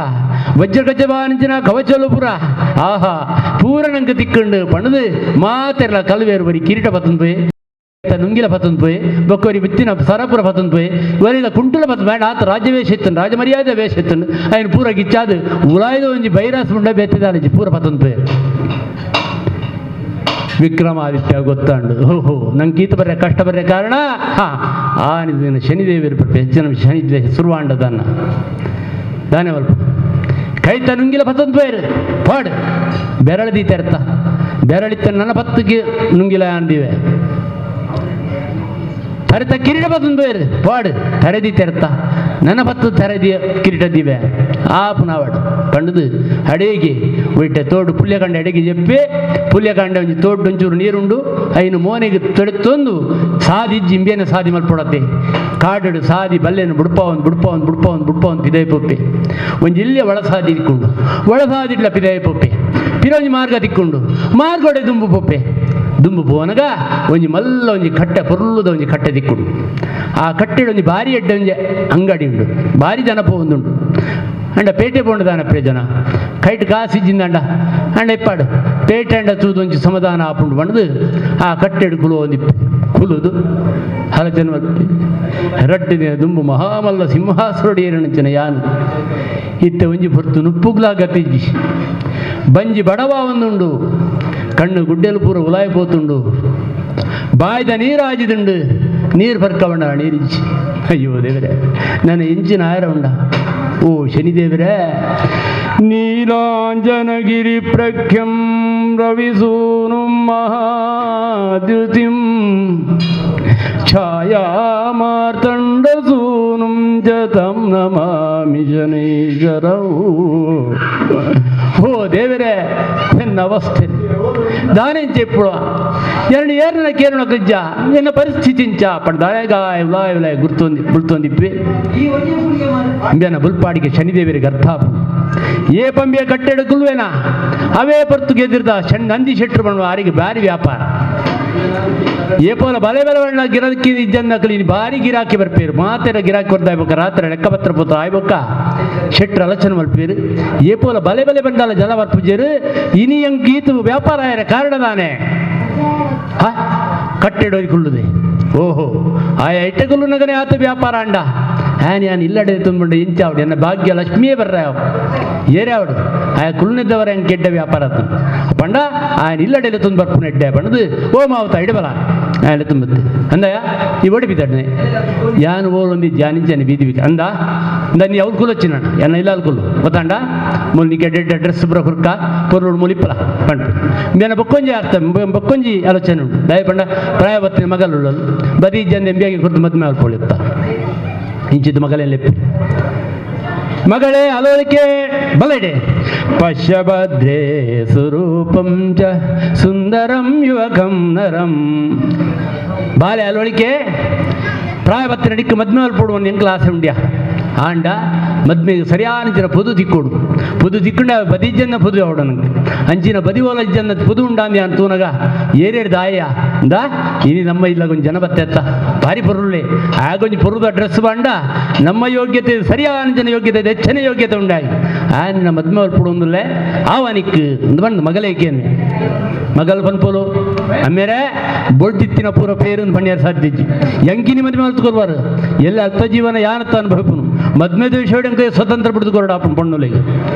ವಜ್ರಗಜವಾನಂಚಿನ ಕವಚಲುಪುರ ಆಹಾ ಪೂರ ನಂಗೆ ತಿಕ್ಕಂಡು ಪಣದು ಮಾತೆರ್ಲ ಕಲ್ವೇರು ಬರಿ ಕಿರೀಟ ಪತ್ತಂದು ಪೋಯಿ ನುಂಗಿಲ ಪತ್ತಂದು ಪೋಯಿ ಬೊಕ್ಕವರಿ ಬಿತ್ತಿನ ಸರಪುರ ಪತ್ತಂದು ಪೋಯಿ ವರಿದ ಕುಂಟುಲ ಪತ್ತ ಬೇಡ ಆತ ರಾಜ್ಯ ವೇಷ ಇತ್ತನು ರಾಜಮರ್ಯಾದೆ ವೇಷ ಇತ್ತನು ఆయన ಪೂರ ಗಿಚ್ಚಾದು ಉಲಾಯ್ದ ಒಂಜಿ ಬೈರಾಸ್ ಮುಂಡ ಬೆತ್ತಿದಾಲಜಿ ಪೂರ ಪತ್ತಂದು ಪೋಯಿ ವಿಕ್ರಮಾದಿತ್ಯ ಗೊತ್ತಾಂಡು ಓಹೋ ನಂಗೆ ಗೀತ ಬರ್ರೆ ಕಷ್ಟ ಬರ್ರೆ ಕಾರಣ ಹಾ ಆ ದಿನ ಶನಿದೇವಿಯರ ಪ್ರತಿ ಹೆಚ್ಚಿನ ಶನಿ ಶುರುವಾಂಡದನ್ನ ದಾನೆ ಅಲ್ಪ ಕೈತ ನುಂಗಿಲ ಪತ್ತಂದು ಪೇರು ಪಾಡು ಬೆರಳದಿ ತೆರ್ತ ಬೆರಳಿತ್ತ ನನ್ನ ಪತ್ತಿಗೆ ನುಂಗಿಲ ಅಂದಿವೆ ತರೆತ ಕಿರೀಟ ಪತ್ತಂದು ಪೇರು ಪಾಡು ತರೆದಿ ತೆರ್ತ ನನ್ನ ಪತ್ತು ತರೆದಿ ಕಿರೀಟ ದಿವೆ ಆ ಪುನಾವಾಡು ಪಂಡದು ಅಡೇಗೆ ಒಯ್ಟೆ ತೋಡು ಪುಲ್ಯಕಾಂಡ ಅಡಿಗೆ చెప్పి ಪುಲ್ಯಕಾಂಡ ಒಂಜಿ ತೋಡು ಒಂಚೂರು ನೀರುಂಡು ಐನು ಮೋನೆಗೆ ತೊಡೆತೊಂದು ಸಾದಿ ಜಿಂಬೆನ ಸಾದಿ ಮಲ್ಪೊಡತೆ ಕಾಡಡು ಸಾದಿ ಬಲ್ಲೆನು ಬುಡ್ಪಾವನ್ ಬುಡ್ಪಾವನ್ ಬುಡ್ಪಾವನ್ ಬುಡ್ಪಾವನ್ ಪಿದೈ ಪೊಪ್ಪೆ ಒಂಜಿ ಇಲ್ಲೇ ಒಳಸಾದಿ ಇಕ್ಕೊಂಡು ಒಳಸಾದಿಡ್ಲ ಪಿದೈ ಪೊಪ್ಪೆ ಪಿರೊಂಜಿ ಮಾರ್ಗ ತಿಕ್ಕೊಂಡು ಮಾರ್ಗೊಡೆ ದುಂಬು ಪೊಪ್ಪೆ ದುಂಬು ಪೋನಗ ಒಂಜಿ ಮಲ್ಲ ಒಂಜಿ ಕಟ್ಟೆ ಪೊರ್ಲುದ ಒಂಜಿ ಕಟ್ಟೆ ದಿಕ್ಕುಂಡು ಆ ಕಟ್ಟೆಡ್ ಒಂಜಿ ಭಾರಿ ಎಡ್ಡೆ ಒಂಜಿ ಅಂಗಡಿ ಉಂಡು ಭಾರಿ ಜನ ಪೋವೊಂದುಂಡು ಅಂಡ ಪೇಟೆ ಪೋಂಡದಾನ ಪ್ರಯೋಜನ ಕೈಟ್ ಕಾಸಿಜ್ಜಿಂದಂಡ ಅಂಡ ಇಪ್ಪಾಡು ಪೇಟೆ ಅಂಡ ತೂದು ಒಂಜಿ ಸಮಾಧಾನ ಆಪುಂಡು ಬಂಡದು ಆ ಕಟ್ಟೆಡು ಕುಲು ಒಂದಿ ಕುಲುದು ಹಲಚನ ರಡ್ಡು ದಿನ ದುಂಬು ಮಹಾಮಲ್ಲ ಸಿಂಹಾಸುರಡಿ ಏರಣಂಚಿನ ಯಾನು ಇತ್ತೆ ಒಂಜಿ ಪೊರ್ತು ನುಪ್ಪುಗ್ಲಾ ಗತಿಜ್ಜಿ ಬಂಜಿ ಬಡವ ಒಂದುಂಡು ಕಣ್ಣು ಗುಡ್ಡೆಲು ಪೂರ ಉಲಾಯ ಪೋತುಂಡು ಬಾಯ್ದ ನೀರಾಜಿದುಂಡು ನೀರು ಪರ್ಕವಣ್ಣ ನೀರಿಜ್ಜಿ ಅಯ್ಯೋ ದೇವರೇ ನನ್ನ ಇಂಚಿನ ಆಯರ ಉಂಡ ಓ ಶನಿದೇವರೇ ನೀಲಾಂಜನಗಿರಿ ಪ್ರಖ್ಯಂ ರವಿಸೂನು ಮಹಾದ್ಯುತಿಂ ಛಾಯಾಮಾರ್ತಂಡಸೂನುಂ ಚ ತಂ ನಮಾಮಿ ಶನೈಶ್ವರೌ. ಓ ದೇವರೇ ಎನ್ನ ಅವಸ್ಥೆ ದಾನೇಂ ಚೆಪ್ಪುವ ಎರಡು ಏರ್ನ ಕೇರಳ ಕಜ್ಜ ಎನ್ನ ಪರಿಸ್ಥಿತಿ ಇಂಚ ಪಂಡ ದಾಯಗಾಯ ಉಲಾಯ ಉಲಾಯ ಗುರ್ತೊಂದಿ ಬುಳ್ತೊಂದಿಪ್ಪೆ ಇಂಬೆನ ಬುಲ್ಪಾಡಿಗೆ ಶನಿದೇವರಿಗೆ ಅರ್ಥಾಪು ಏ ಪಂಬೆ ಕಟ್ಟೆಡು ಕುಲ್ವೇನ ಅವೇ ಪರ್ತು ಗೆದ್ದಿರ್ದ ಶಣ್ ನಂದಿ ಶೆಟ್ರು ಬಣ್ಣ ಆರಿಗೆ ಭಾರಿ ವ್ಯಾಪಾರ ಏಪೋಲ ಬಲೆ ಬಲೆ ಬಣ್ಣ ಗಿರಕ್ಕಿ ಇಜ್ಜನ್ನಕಲಿ ಭಾರಿ ಗಿರಾಕಿ ಬರ್ಪೇರು ಮಾತೆರ ಗಿರಾಕಿ ಕೊಡ್ದಾಯ್ಬೊಕ್ಕ ರಾತ್ರಿ ಲೆಕ್ಕಪತ್ರ ಪುತ್ರ ಆಯ್ಬೊಕ್ಕ ಶೆಟ್ರು ಅಲಚನ ಮಲ್ಪೇರು ಏಪೋಲ ಬಲೆ ಬಲೆ ಬಂಡಾಲ ಜಲ ಬರ್ಪುಜೇರು ಇನಿ ಅಂಕೀತು ವ್ಯಾಪಾರ ಆಯರ ಕಾರಣದಾನೆ ಹಾ ಕಟ್ಟೆಡೋರಿ ಕುಳ್ಳುದೆ ಓಹೋ ಆಯ ಇಟ್ಟೆಗುಲ್ಲು ನಗನೆ ಆತ ವ್ಯಾಪಾರ ಅಂಡ ಆನ್ ಯಾನ್ ಇಲ್ಲಡೆ ತುಂಬಿಂಡು ಇಂಚಾವಡು ಎನ್ನ ಭಾಗ್ಯ ಲಕ್ಷ್ಮಿಯೇ ಬರ್ರ ಏರೇ ಅವಡು ಆಯ ಕುಳ್ಳಿದ್ದವರ ಹೆಂಗೆ ಕೆಡ್ಡ ವ್ಯಾಪಾರ ಆತು ಪಂಡ ಆಯನ ಇಲ್ಲಡೆಲ್ಲ ತುಂಬ ಬರ್ಪುನ ಎಡ್ಡೆ ಬಣ್ಣದು ಓ ಮಾವತ ಇಡಬಲ ಆಯನ ತುಂಬುತ್ತೆ ಅಂದಯ ಈ ಓಡಿ ಬಿದ್ದಾಡ್ನೆ ಯಾನ್ ಓಲೊಂದಿ ಜಾನಿಂಚನೆ ಬೀದಿ ಬೀದಿ ಅಂದ ಅಂದ ನೀ ಅವ್ರು ಕುಲೊಚ್ಚಿ ನಾನು ಎನ್ನ ಇಲ್ಲ ಅಲ್ಕುಲ್ಲು ಗೊತ್ತಾಂಡ ಮುಲ್ ನೀ ಕೆಡ್ಡೆ ಡ್ರೆಸ್ ಬರ ಹುರ್ಕ ಪೊರ್ಲುಡು ಮುಲಿಪ್ಪಲ ಪಂಡು ಬೇನ ಬೊಕ್ಕೊಂಜಿ ಅರ್ಥ ಬೊಕ್ಕೊಂಜಿ ಆಲೋಚನೆ ಉಂಟು ದಯ ಪಂಡ ಪ್ರಾಯ ಬತ್ತಿನ ಮಗಲುಳ್ಳಲು ಬರೀ ಜನ ಎಂಬಿಯಾಗಿ ಕುರ್ತು ಮದ್ಮೆ ಅಲ್ಪೊಳಿತ್ತ ಇಂಚಿದ್ದು ಮಗಲೆಲ್ಲೆಪ್ಪಿ ಮಗಳೇ ಅಲೋಲಿಕೆ ಬಲಡೆ ಪಶ್ಯಭದ್ರೇ ಸ್ವರೂಪಂ ಚ ಸುಂದರಂ ಯುವಕಂ ನರಂ ಬಾಲೆ ಅಲೋಳಿಕೆ ಪ್ರಾಯ ಬತ್ತಿನ ನಡಿಕ್ಕೆ ಮದ್ಮೆ ಅಲ್ಪೊಡುವ ಎಂಕ್ಲ ಆಸೆ ಉಂಡ್ಯಾ ಆಂಡ ಮದ್ಮೆಗೆ ಸರಿಯಾದ ಜನ ಪೊದು ತಿಕ್ಕೋಡು ಪೊದು ತಿಕ್ಕೊಂಡ ಬದಿಜನ್ನ ಪೊದು ಅವಡ ನಂಗೆ ಅಂಚಿನ ಬದಿ ಓಲ ಜನ ಪೊದು ಉಂಡಾಂದಿ ಅಂತ ತೂನಗ ಏರೇರು ದಾಯ ದಾ ಇನಿ ನಮ್ಮ ಇಲ್ಲ ಕೊಂಚ ಜನ ಬತ್ತೆತ್ತ ಭಾರಿ ಪೊರುಳ್ಳೆ ಆಗೊಂಜಿ ಪೊರುದ ಡ್ರೆಸ್ ಬಾಂಡ ನಮ್ಮ ಯೋಗ್ಯತೆ ಸರಿಯಾದ ಜನ ಯೋಗ್ಯತೆ ಹೆಚ್ಚಿನ ಯೋಗ್ಯತೆ ಉಂಡಾಗಿ ಆ ನಿನ್ನ ಮದ್ಮೆ ಒಲ್ಪುಡೊಂದುಲ್ಲೆ ಆವನಿಕ್ ಒಂದು ಬಂದು ಮಗಲೇಕೇನು ಮಗಲ್ ಪನ್ಪೋಲು ಆಮೇಲೆ ಬೊಡ್ಡಿತ್ತಿನ ಪೂರ ಪೇರು ಪಣ್ಯಾರ ಸಾಧ್ಯಜ್ಜಿ ಎಂಕಿನಿ ಮದ್ಮೆ ಮಲ್ತ್ಕೊರ್ವಾರು ಎಲ್ಲ ಅಲ್ಪ ಜೀವನ ಯಾನತ್ತ ಅನುಭವಿಪನು ಮದ್ಮೆ ದೇಶೋಡಂಕ ಸ್ವತಂತ್ರ ಬಿಡ್ದು ಕೊರಡು ಆಪನ ಪಣ್ಣುಲಿಗೆ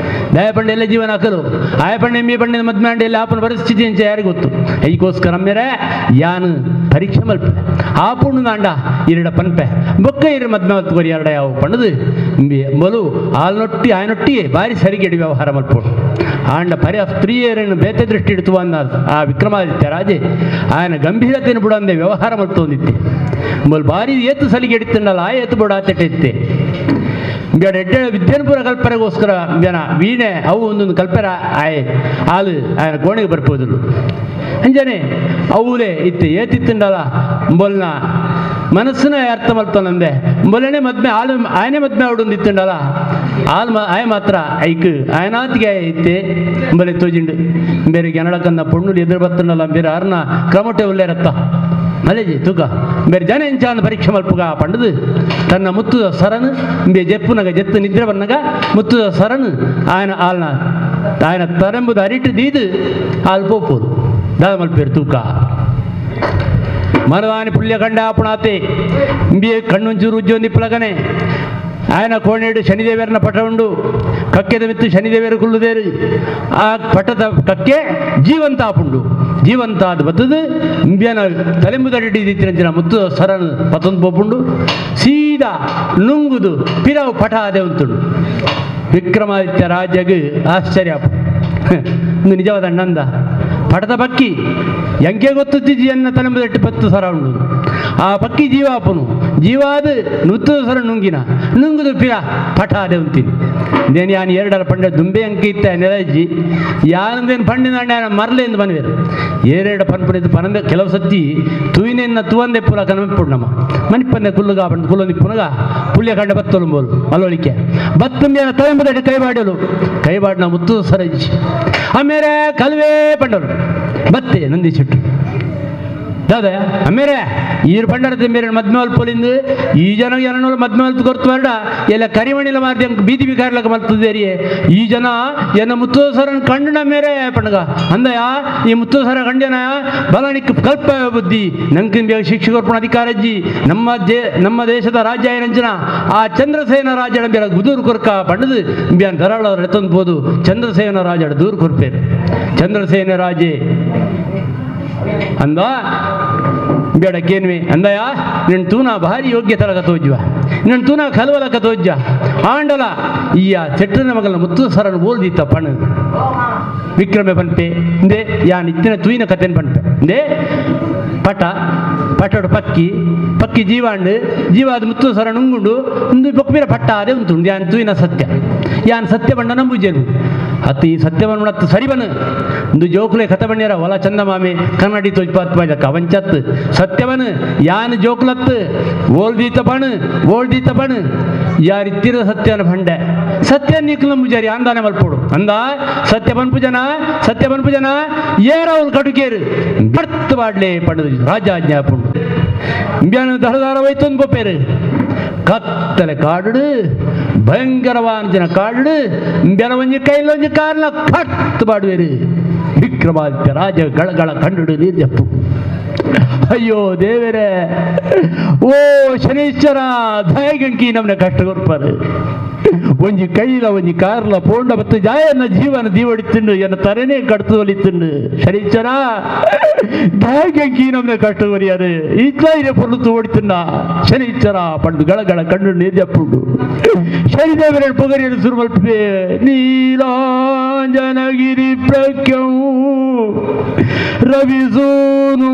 ದಯ ಪಂಡೆ ಎಲ್ಲ ಜೀವನ ಹಾಕಲು ಆಯ ಪಂಡೆ ಮೀ ಪಂಡೆ ಮದ್ಮೆ ಅಂಡೆ ಎಲ್ಲ ಆಪನ ಪರಿಸ್ಥಿತಿ ಅಂತ ಯಾರಿಗೆ ಗೊತ್ತು ಐಕೋಸ್ಕರ ಮೇರೆ ಯಾನು ಪರೀಕ್ಷೆ ಮಲ್ಪೆ ಆ ಪುಣ್ಣು ನಾಂಡ ಇರಡ ಪನ್ಪೆ ಬೊಕ್ಕ ಇರ ಮದ್ಮೆ ಮಲ್ತ್ಕೊರಿ ಎರಡ ಯಾವ ಪಣ್ಣದು ಮೊಲು ಆಲ್ನೊಟ್ಟಿ ಆಯನೊಟ್ಟಿಗೆ ಭಾರಿ ಸರಿಗೆಡಿ ವ್ಯವಹಾರ ಮಲ್ಪೋಡು ಆಂಡ ಪರ್ಯ ಸ್ತ್ರೀಯರನ್ನು ಬೇತೆ ದೃಷ್ಟಿ ಇಡ್ತು ಅನ್ನ ಆ ವಿಕ್ರಮಾದಿತ್ಯ ರಾಜೆ ఆయన ಗಂಭೀರತೆಯನ್ನು ಬುಡಂದೆ ವ್ಯವಹಾರ ಮಲ್ತೊಂದಿತ್ತೆ ಮೊಲ್ ಭಾರಿ ಏತು ಸಲಿಗೆ ಹಿಡಿತಂಡಲ್ಲ ಆ ಏತು ಬುಡ ಆತೆಟ್ಟೆತ್ತೆ ಬೇಡ ಎಡ್ಡೆ ವಿದ್ಯೆನ ಕಲ್ಪನೆಗೋಸ್ಕರ ಜನ ವೀಣೆ ಅವು ಒಂದೊಂದು ಕಲ್ಪರ ಆಯ್ ಆಲು ఆయన ಕೋಣೆಗೆ ಬರ್ಪೋದಿಲ್ಲ ಅಂಜನೆ ಅವುಲೇ ಇತ್ತೆ ಏತಿತ್ತಂಡಲ್ಲ ಬೊಲ್ನ ಮನಸ್ಸಿನ ಅರ್ಥ ಮಲ್ತಾನಂದೆ ಬೊಲ್ಲನೆ ಮದ್ಮೆ ಆಲು ಆಯನೆ ಮದ್ಮೆ ಅವಡೊಂದು ಇತ್ತಂಡಲ್ಲ ಆಲ್ ಆಯ ಮಾತ್ರ ಐಕ್ ಆಯನಾತಿಗೆ ಇತ್ತೆ ಬಲೆ ತೋಜಿಂಡು ಬೇರೆ ಗೆನಳಕನ್ನ ಪೊಣ್ಣುಲು ಎದುರು ಬತ್ತಂಡಲ್ಲ ಬೇರೆ ಅರ್ನ ಕ್ರಮಟೆ ಉಲ್ಲೇರತ್ತ ಮಲೇಜಿ ತೂಕ ಬೇರೆ ಜನ ಎಂಚಾನ ಪರೀಕ್ಷೆ ಮಲ್ಪುಗ ಪಂಡದು ತನ್ನ ಮುತ್ತುದ ಸರನು ಬೇ ಜೆಪ್ಪುನಗ ಜೆತ್ತು ನಿದ್ರೆ ಬನ್ನಗ ಮುತ್ತುದ ಸರನು ಆಯನ ಆಲ್ನ ఆయన ತರೆಂಬುದು ಅರಿಟು ದೀದು ಆಲ್ ಪೋಪೋದು ದಾದ ಮಲ್ಪೇರು ತೂಕ ಮನದಾನಿ ಪುಳ್ಯ ಕಂಡ ಆಪಣಾತೆ ಇಂಬಿಯೇ ಕಣ್ಣುಂಚೂರು ಉಜ್ಜೊಂದಿ ಪ್ಲಗನೆ ఆయన ಕೋಣೇಡು ಶನಿದೇವರನ ಪಟ ಉಂಡು ಕಕ್ಕೆದ ಮಿತ್ತು ಶನಿದೇವರು ಕುಳ್ಳುದೇರು ಆ ಪಟದ ಕಕ್ಕೆ ಜೀವಂತ ಆಪುಂಡು ಜೀವಂತ ಅದು ಬತ್ತದು ಇಂಬಿಯನ ತಲೆಂಬುದಡಿ ದಿತ್ತಿನ ಮುತ್ತು ಸರನ್ ಪತ್ತೊಂದು ಪೋಪುಂಡು ಸೀದಾ ನುಂಗುದು ಪಿರಾವು ಪಟ ಅದೇ ಉಂಟುಂಡು ವಿಕ್ರಮಾದಿತ್ಯ ರಾಜಗ್ ಆಶ್ಚರ್ಯ ಇಂದು ನಿಜವಾದ ಅಣ್ಣಂದ ಪಟದ ಪಕ್ಕಿ ಎಂಕೆ ಗೊತ್ತುತ್ತಿಜಿ ಎನ್ನ ತಲೆಂಬುದಟ್ಟು ಪತ್ತು ಸರ ಉಂಡು ಆ ಪಕ್ಕಿ ಜೀವಾಪನು ಜೀವಾದ ನುತ್ತು ಸರ ನುಂಗಿನ ನುಂಗುದು ಪಿರ ಪಟ ಅದೇ ಉಂತೀನಿ ದೇನು ಯಾನು ಎರಡರ ಪಂಡೆ ದುಂಬೆ ಅಂಕಿ ಇತ್ತ ನೆಲಜ್ಜಿ ಯಾನಂದೇನು ಪಂಡಿನ ಅಣ್ಣ ಮರಲೆಂದು ಬನ್ವೇರು ಏರೆರಡ ಪನ್ಪುಡಿದ್ದು ಪನಂದೆ ಕೆಲವು ಸತ್ತಿ ತೂಯಿನೆನ್ನ ತೂವಂದೆ ಪುಲ ಕನಮೆಪ್ಪುಡು ನಮ್ಮ ಮನಿಪ್ಪಂದೆ ಕುಲ್ಲುಗ ಪಂಡ ಕುಲ್ಲೊಂದಿ ಪುನಗ ಪುಳ್ಯ ಕಂಡ ಬತ್ತಲು ಬೋಲು ಅಲ್ಲೊಳಿಕೆ ಬತ್ತುಂಬಿಯನ ತಲೆಂಬುದಟ್ಟು ಕೈಬಾಡಲು ಕೈಬಾಡಿನ ಮುತ್ತು ಸರಜ್ಜಿ ಆಮೇಲೆ ಕಲ್ವೇ ಪಂಡರು ಬತ್ತೆ ನಂದಿ ಚಿಟ್ಟು ದಾದ ಆಮೇಲೆ ಈರು ಪಂಡರತೆ ಮೇರೆ ಮದ್ಮಲ್ ಪೊಲಿಂದು ಈ ಜನ ಜನನೋರು ಮದ್ಮಲ್ ಕೊರ್ತು ಬೇಡ ಎಲ್ಲ ಕರಿಮಣಿಲ ಮಾರ್ದಿ ಅಂಕ ಬೀದಿ ಬಿಕಾರ್ಲಕ ಮಲ್ತದೇರಿಯೇ ಈ ಜನ ಎನ್ನ ಮುತ್ತೋಸರನ್ ಕಂಡನ ಮೇರೆ ಪಂಡಗ ಅಂದಯ ಈ ಮುತ್ತೋಸರ ಕಂಡನ ಬಲನಿಕ್ ಕಲ್ಪ ಬುದ್ಧಿ ನಂಕಿನ ಬೇಗ ಶಿಕ್ಷಕರ್ಪಣ ಅಧಿಕಾರಜ್ಜಿ ನಮ್ಮ ದೇಶದ ರಾಜ್ಯ ಏನಂಚನ ಆ ಚಂದ್ರಸೇನ ರಾಜನ ಬೇಡ ಗುದೂರು ಕೊರ್ಕ ಪಂಡದು ಬ್ಯಾನ್ ಧರಾಳ ಎತ್ತೊಂದು ಚಂದ್ರಸೇನ ರಾಜಡ ದೂರು ಕೊರ್ಪೇರು ಚಂದ್ರಸೇನ ರಾಜೆ ಅಂದ ಬೇಡ ಕೇನ್ವೆ ಅಂದಯ ನಿನ್ನ ತೂನ ಭಾರಿ ಯೋಗ್ಯ ತಲಕ ತೋಜ್ವ ನಿನ್ನ ತೂನ ಕಲವಲಕ ತೋಜ್ಜ ಆಂಡಲ ಈಯ ಚೆಟ್ಟನ ಮಗನ ಮುತ್ತು ಸರನು ಓಲ್ದಿತ್ತ ಪಣ ವಿಕ್ರಮೆ ಪನ್ಪೆ ಇಂದೆ ಯಾನ್ ಇತ್ತಿನ ತೂಯಿನ ಕತೆನ್ ಪನ್ಪೆ ಇಂದೆ ಪಟ ಪಟಡು ಪಕ್ಕಿ ಪಕ್ಕಿ ಜೀವಾಂಡು ಜೀವಾದ ಮುತ್ತು ಸರ ನುಂಗುಂಡು ಇಂದು ಬೊಕ್ಬಿರ ಪಟ್ಟ ಅದೇ ಉಂಟು ಯಾನ್ ತೂಯಿನ ಸತ್ಯ ಯಾನ್ ಸತ್ಯ ಬಂಡ ನಂಬುಜೇನು ಅತ್ತು ಈ ಸತ್ಯವನ್ನು ಅತ್ತು ಸರಿ ಬನ್ನು ಇಂದು ಜೋಕುಲೆ ಕಥ ಬಣ್ಣಿಯರ ಹೊಲ ಚಂದ ಮಾಮೆ ಕನ್ನಡಿ ತೋಜ್ಪಾತ್ ಕವಂಚತ್ ಸತ್ಯವನು ಯಾನ್ ಜೋಕುಲತ್ತು ಓಲ್ದೀತ ಬಣು ಓಲ್ದೀತ ಬಣು ಯಾರಿತ್ತಿರ ಸತ್ಯನ ಭಂಡೆ ಸತ್ಯ ನೀಕು ನಂಬುಜಾರಿ ಅಂದಾನೆ ಮಲ್ಪೋಡು ಅಂದ ಸತ್ಯ ಬನ್ಪು ಜನ ಸತ್ಯ ಬನ್ಪು ಜನ ಏರ ಅವ್ರು ಕಡುಕೇರು ಬರ್ತ್ ಬಾಡ್ಲೆ ಪಂಡದು ರಾಜಾಜ್ಞಾ ಪುಂಡು ಇಂಬ್ಯಾನ ದಹದಾರ ವೈತೊಂದು ಪೋಪೇರು ಕತ್ತಲೆ ಕಾಡು ಭಯಂಕರವಾನ ಜನ ಕಾಡು ಇಂಬ್ಯಾನ ಒಂಜಿ ಕೈಲೊಂಜಿ ಕಾರ್ಲ ಕಟ್ ಬಾಡುವೇರು ವಿಕ್ರಮಾದಿತ್ಯ ರಾಜ ಗಳಗಳ ಕಂಡುಡು ನೀರು ಜಪ್ಪು. ಅಯ್ಯೋ ದೇವರೇ, ಓ ಶನೀಶ್ವರ ದಯಗಂಕಿ ನಮ್ಮನ್ನ ಕಷ್ಟ ಕೊರ್ಪಾರು. ಒಂಜಿ ಕೈಲ ಒಂಜಿ ಕಾರ್ಲ ಪೋಂಡ ಮತ್ತು ಜಾಯನ್ನ ಜೀವನ ದೀವಡಿತಿಂಡು ಎನ್ನ ತರೆನೇ ಕಡ್ತು ಒಲಿತಿಂಡು ಶನೀಶ್ವರ ದಯಗಂಕಿ ನಮ್ಮನ್ನ ಕಷ್ಟ ಕೊರಿಯಾರು ಇತ್ಲ ಇರೆ ಪೊರ್ಲು ತೋಡಿತಿಂಡ ಶನೀಶ್ವರ ಪಂಡು ಗಳಗಳ ಕಣ್ಣು ನೀರು ಜಪ್ಪುಂಡು. ಶನಿದೇವರ ಪೊಗರಿಯನ್ನು ಸುರುಮಲ್ಪೆ ನೀಲಾಂಜನಗಿರಿ ಪ್ರಖ್ಯವು ರವಿಸೂನು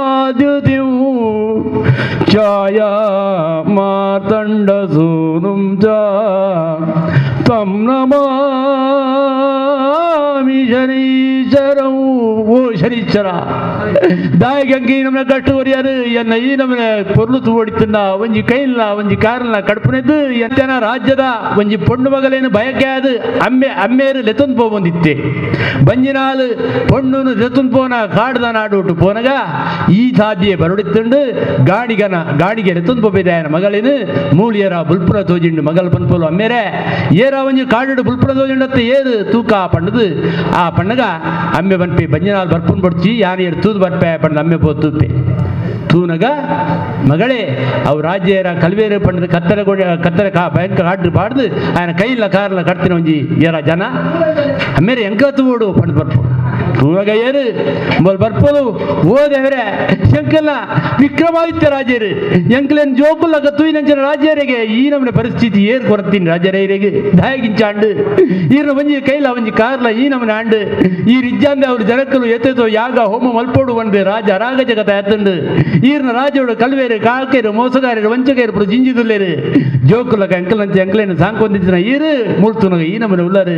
ಮಹಾದ್ಯುತಿವು ಛಾಯಾ ಮಾರ್ತಂಡ ಸೂನುಂ ಚ ತಂ ನಮಾಮಿ ಶನೀಶ್ವರಂ. ಓ ಶನೀಶ್ವರ ದಾಯಗಂಗೆ ನಮ್ಮನ್ನ ಕಟ್ಟುವರಿಯಾರು ಎನ್ನ ಈ ನಮ್ಮನೆ ಪೊರ್ಲು ತೂವಡಿತಿಂಡ ಒಂಜಿ ಕೈಲ್ಲ ಒಂಜಿ ಕಾರ್ಲ ಕಡ್ಪುನೆದ್ದು ಎಂತನ ರಾಜ್ಯದ ಒಂಜಿ ಪೊಣ್ಣು ಮಗಲೇನು ಬಯಕೆ ಅದು ಅಮ್ಮೆ ಅಮ್ಮೇರು ಲೆತೊಂದು ಪೋಬಂದಿತ್ತೆ ಬಂಜಿನಾಲು ಪೊಣ್ಣುನು ಲೆತೊಂದು ಪೋನ ಕಾಡ್ದ ನಾಡು ಪೋನಗ ಈ ಸಾಧ್ಯೆ ಬರುಡಿತ್ತುಂಡು ಗಾಡಿಗನ ಗಾಡಿಗೆ ಲೆತೊಂದು ಪೋಪಿದಾಯನ ಮಗಳೇನು ಮೂಲಿಯರ ಬುಲ್ಪುರ ತೋಜಿಂಡು ಮಗಲ್ ಪನ್ಪೋಲು ಅಮ್ಮೇರೆ ಏರ ಒಂಜಿ ಕಾಡು ಬುಲ್ಪುರ ತೋಜಿಂಡತ್ತೆ ಏರು ತೂಕ ಪಣ್ಣದು ಆ ಪಣ್ಣಗ ಅಮ್ಮೆ ಬನ್ಪೆ ಬಂಜಿನಾಲ್ ಬರ್ಪುನ್ ಬಡ್ಚಿ ಯಾನಿಯರು ತೂದು ಬರ್ಪೆ ಪಂಡ ಅಮ್ಮೆ ಪೋ ತೂಪೆ ತೂನಗ ಮಗಳೇ ಅವು ರಾಜ್ಯರ ಕಲ್ವೇರು ಪಂಡದ ಕತ್ತಲೆ ಕತ್ತಲೆ ಕಾ ಭಯಂಕರ ಆಡ್ರು ಪಾಡ್ದು ఆయన ಕೈಲ ಕಾರ್ಲ ಕಟ್ತಿನ ಒಂಜಿ ಏರ ಜನ ಅಮ್ಮೇರೆ ಎಂಕ ತೂಡು ಪಂಡ್ ಬರ್ಪು ತೂನಗ ಏರು ಮೊಲ್ ಬರ್ಪೋದು ಓದೆವರೆ ಶಂಕಲ್ಲ ವಿಕ್ರಮಾದಿತ್ಯ ರಾಜರು ಎಂಕ್ಲೇನ್ ಜೋಕುಲ್ಲಗ ತೂಯಿನಂಚಿನ ರಾಜ್ಯರಿಗೆ ಈ ನಮ್ಮನೆ ಪರಿಸ್ಥಿತಿ ಏರ್ ಕೊರತೀನಿ ರಾಜರೇರಿಗೆ ದಾಯಗಿಂಚಾಂಡು ಈರ್ನ ಒಂಜಿ ಕೈಲ ಒಂಜಿ ಕಾರ್ಲ ಈ ನಮ್ಮನೆ ಆಂಡು ಈ ರಿಜ್ಜಾಂದೆ ಅವ್ರ ಜನಕ್ಕಲು ಎತ್ತೆತೋ ಯಾಗ ಹೋಮ ಮಲ್ಪೋಡು ಬಂದು ರಾಜ ರಾಗ ಜಗತ ಎತ್ತುಂಡು ಈರ್ನ ರಾಜೋಡು ಕಲ್ವೇರು ಕಾಲ್ಕೇರು ಮೋಸಗಾರರು ವಂಚಕೇರು ಪುರು ಜಿಂಜಿದುಲ್ಲೇರು ಜೋಕುಲಗ ಎಂಕಲಂಚ ಎಂಕಲೇನು ಸಾಂಕೊಂದಿತ್ತಿನ ಈರು ಮೂಳ್ತುನಗ ಈ ನಮ್ಮನೆ ಉಳ್ಳರು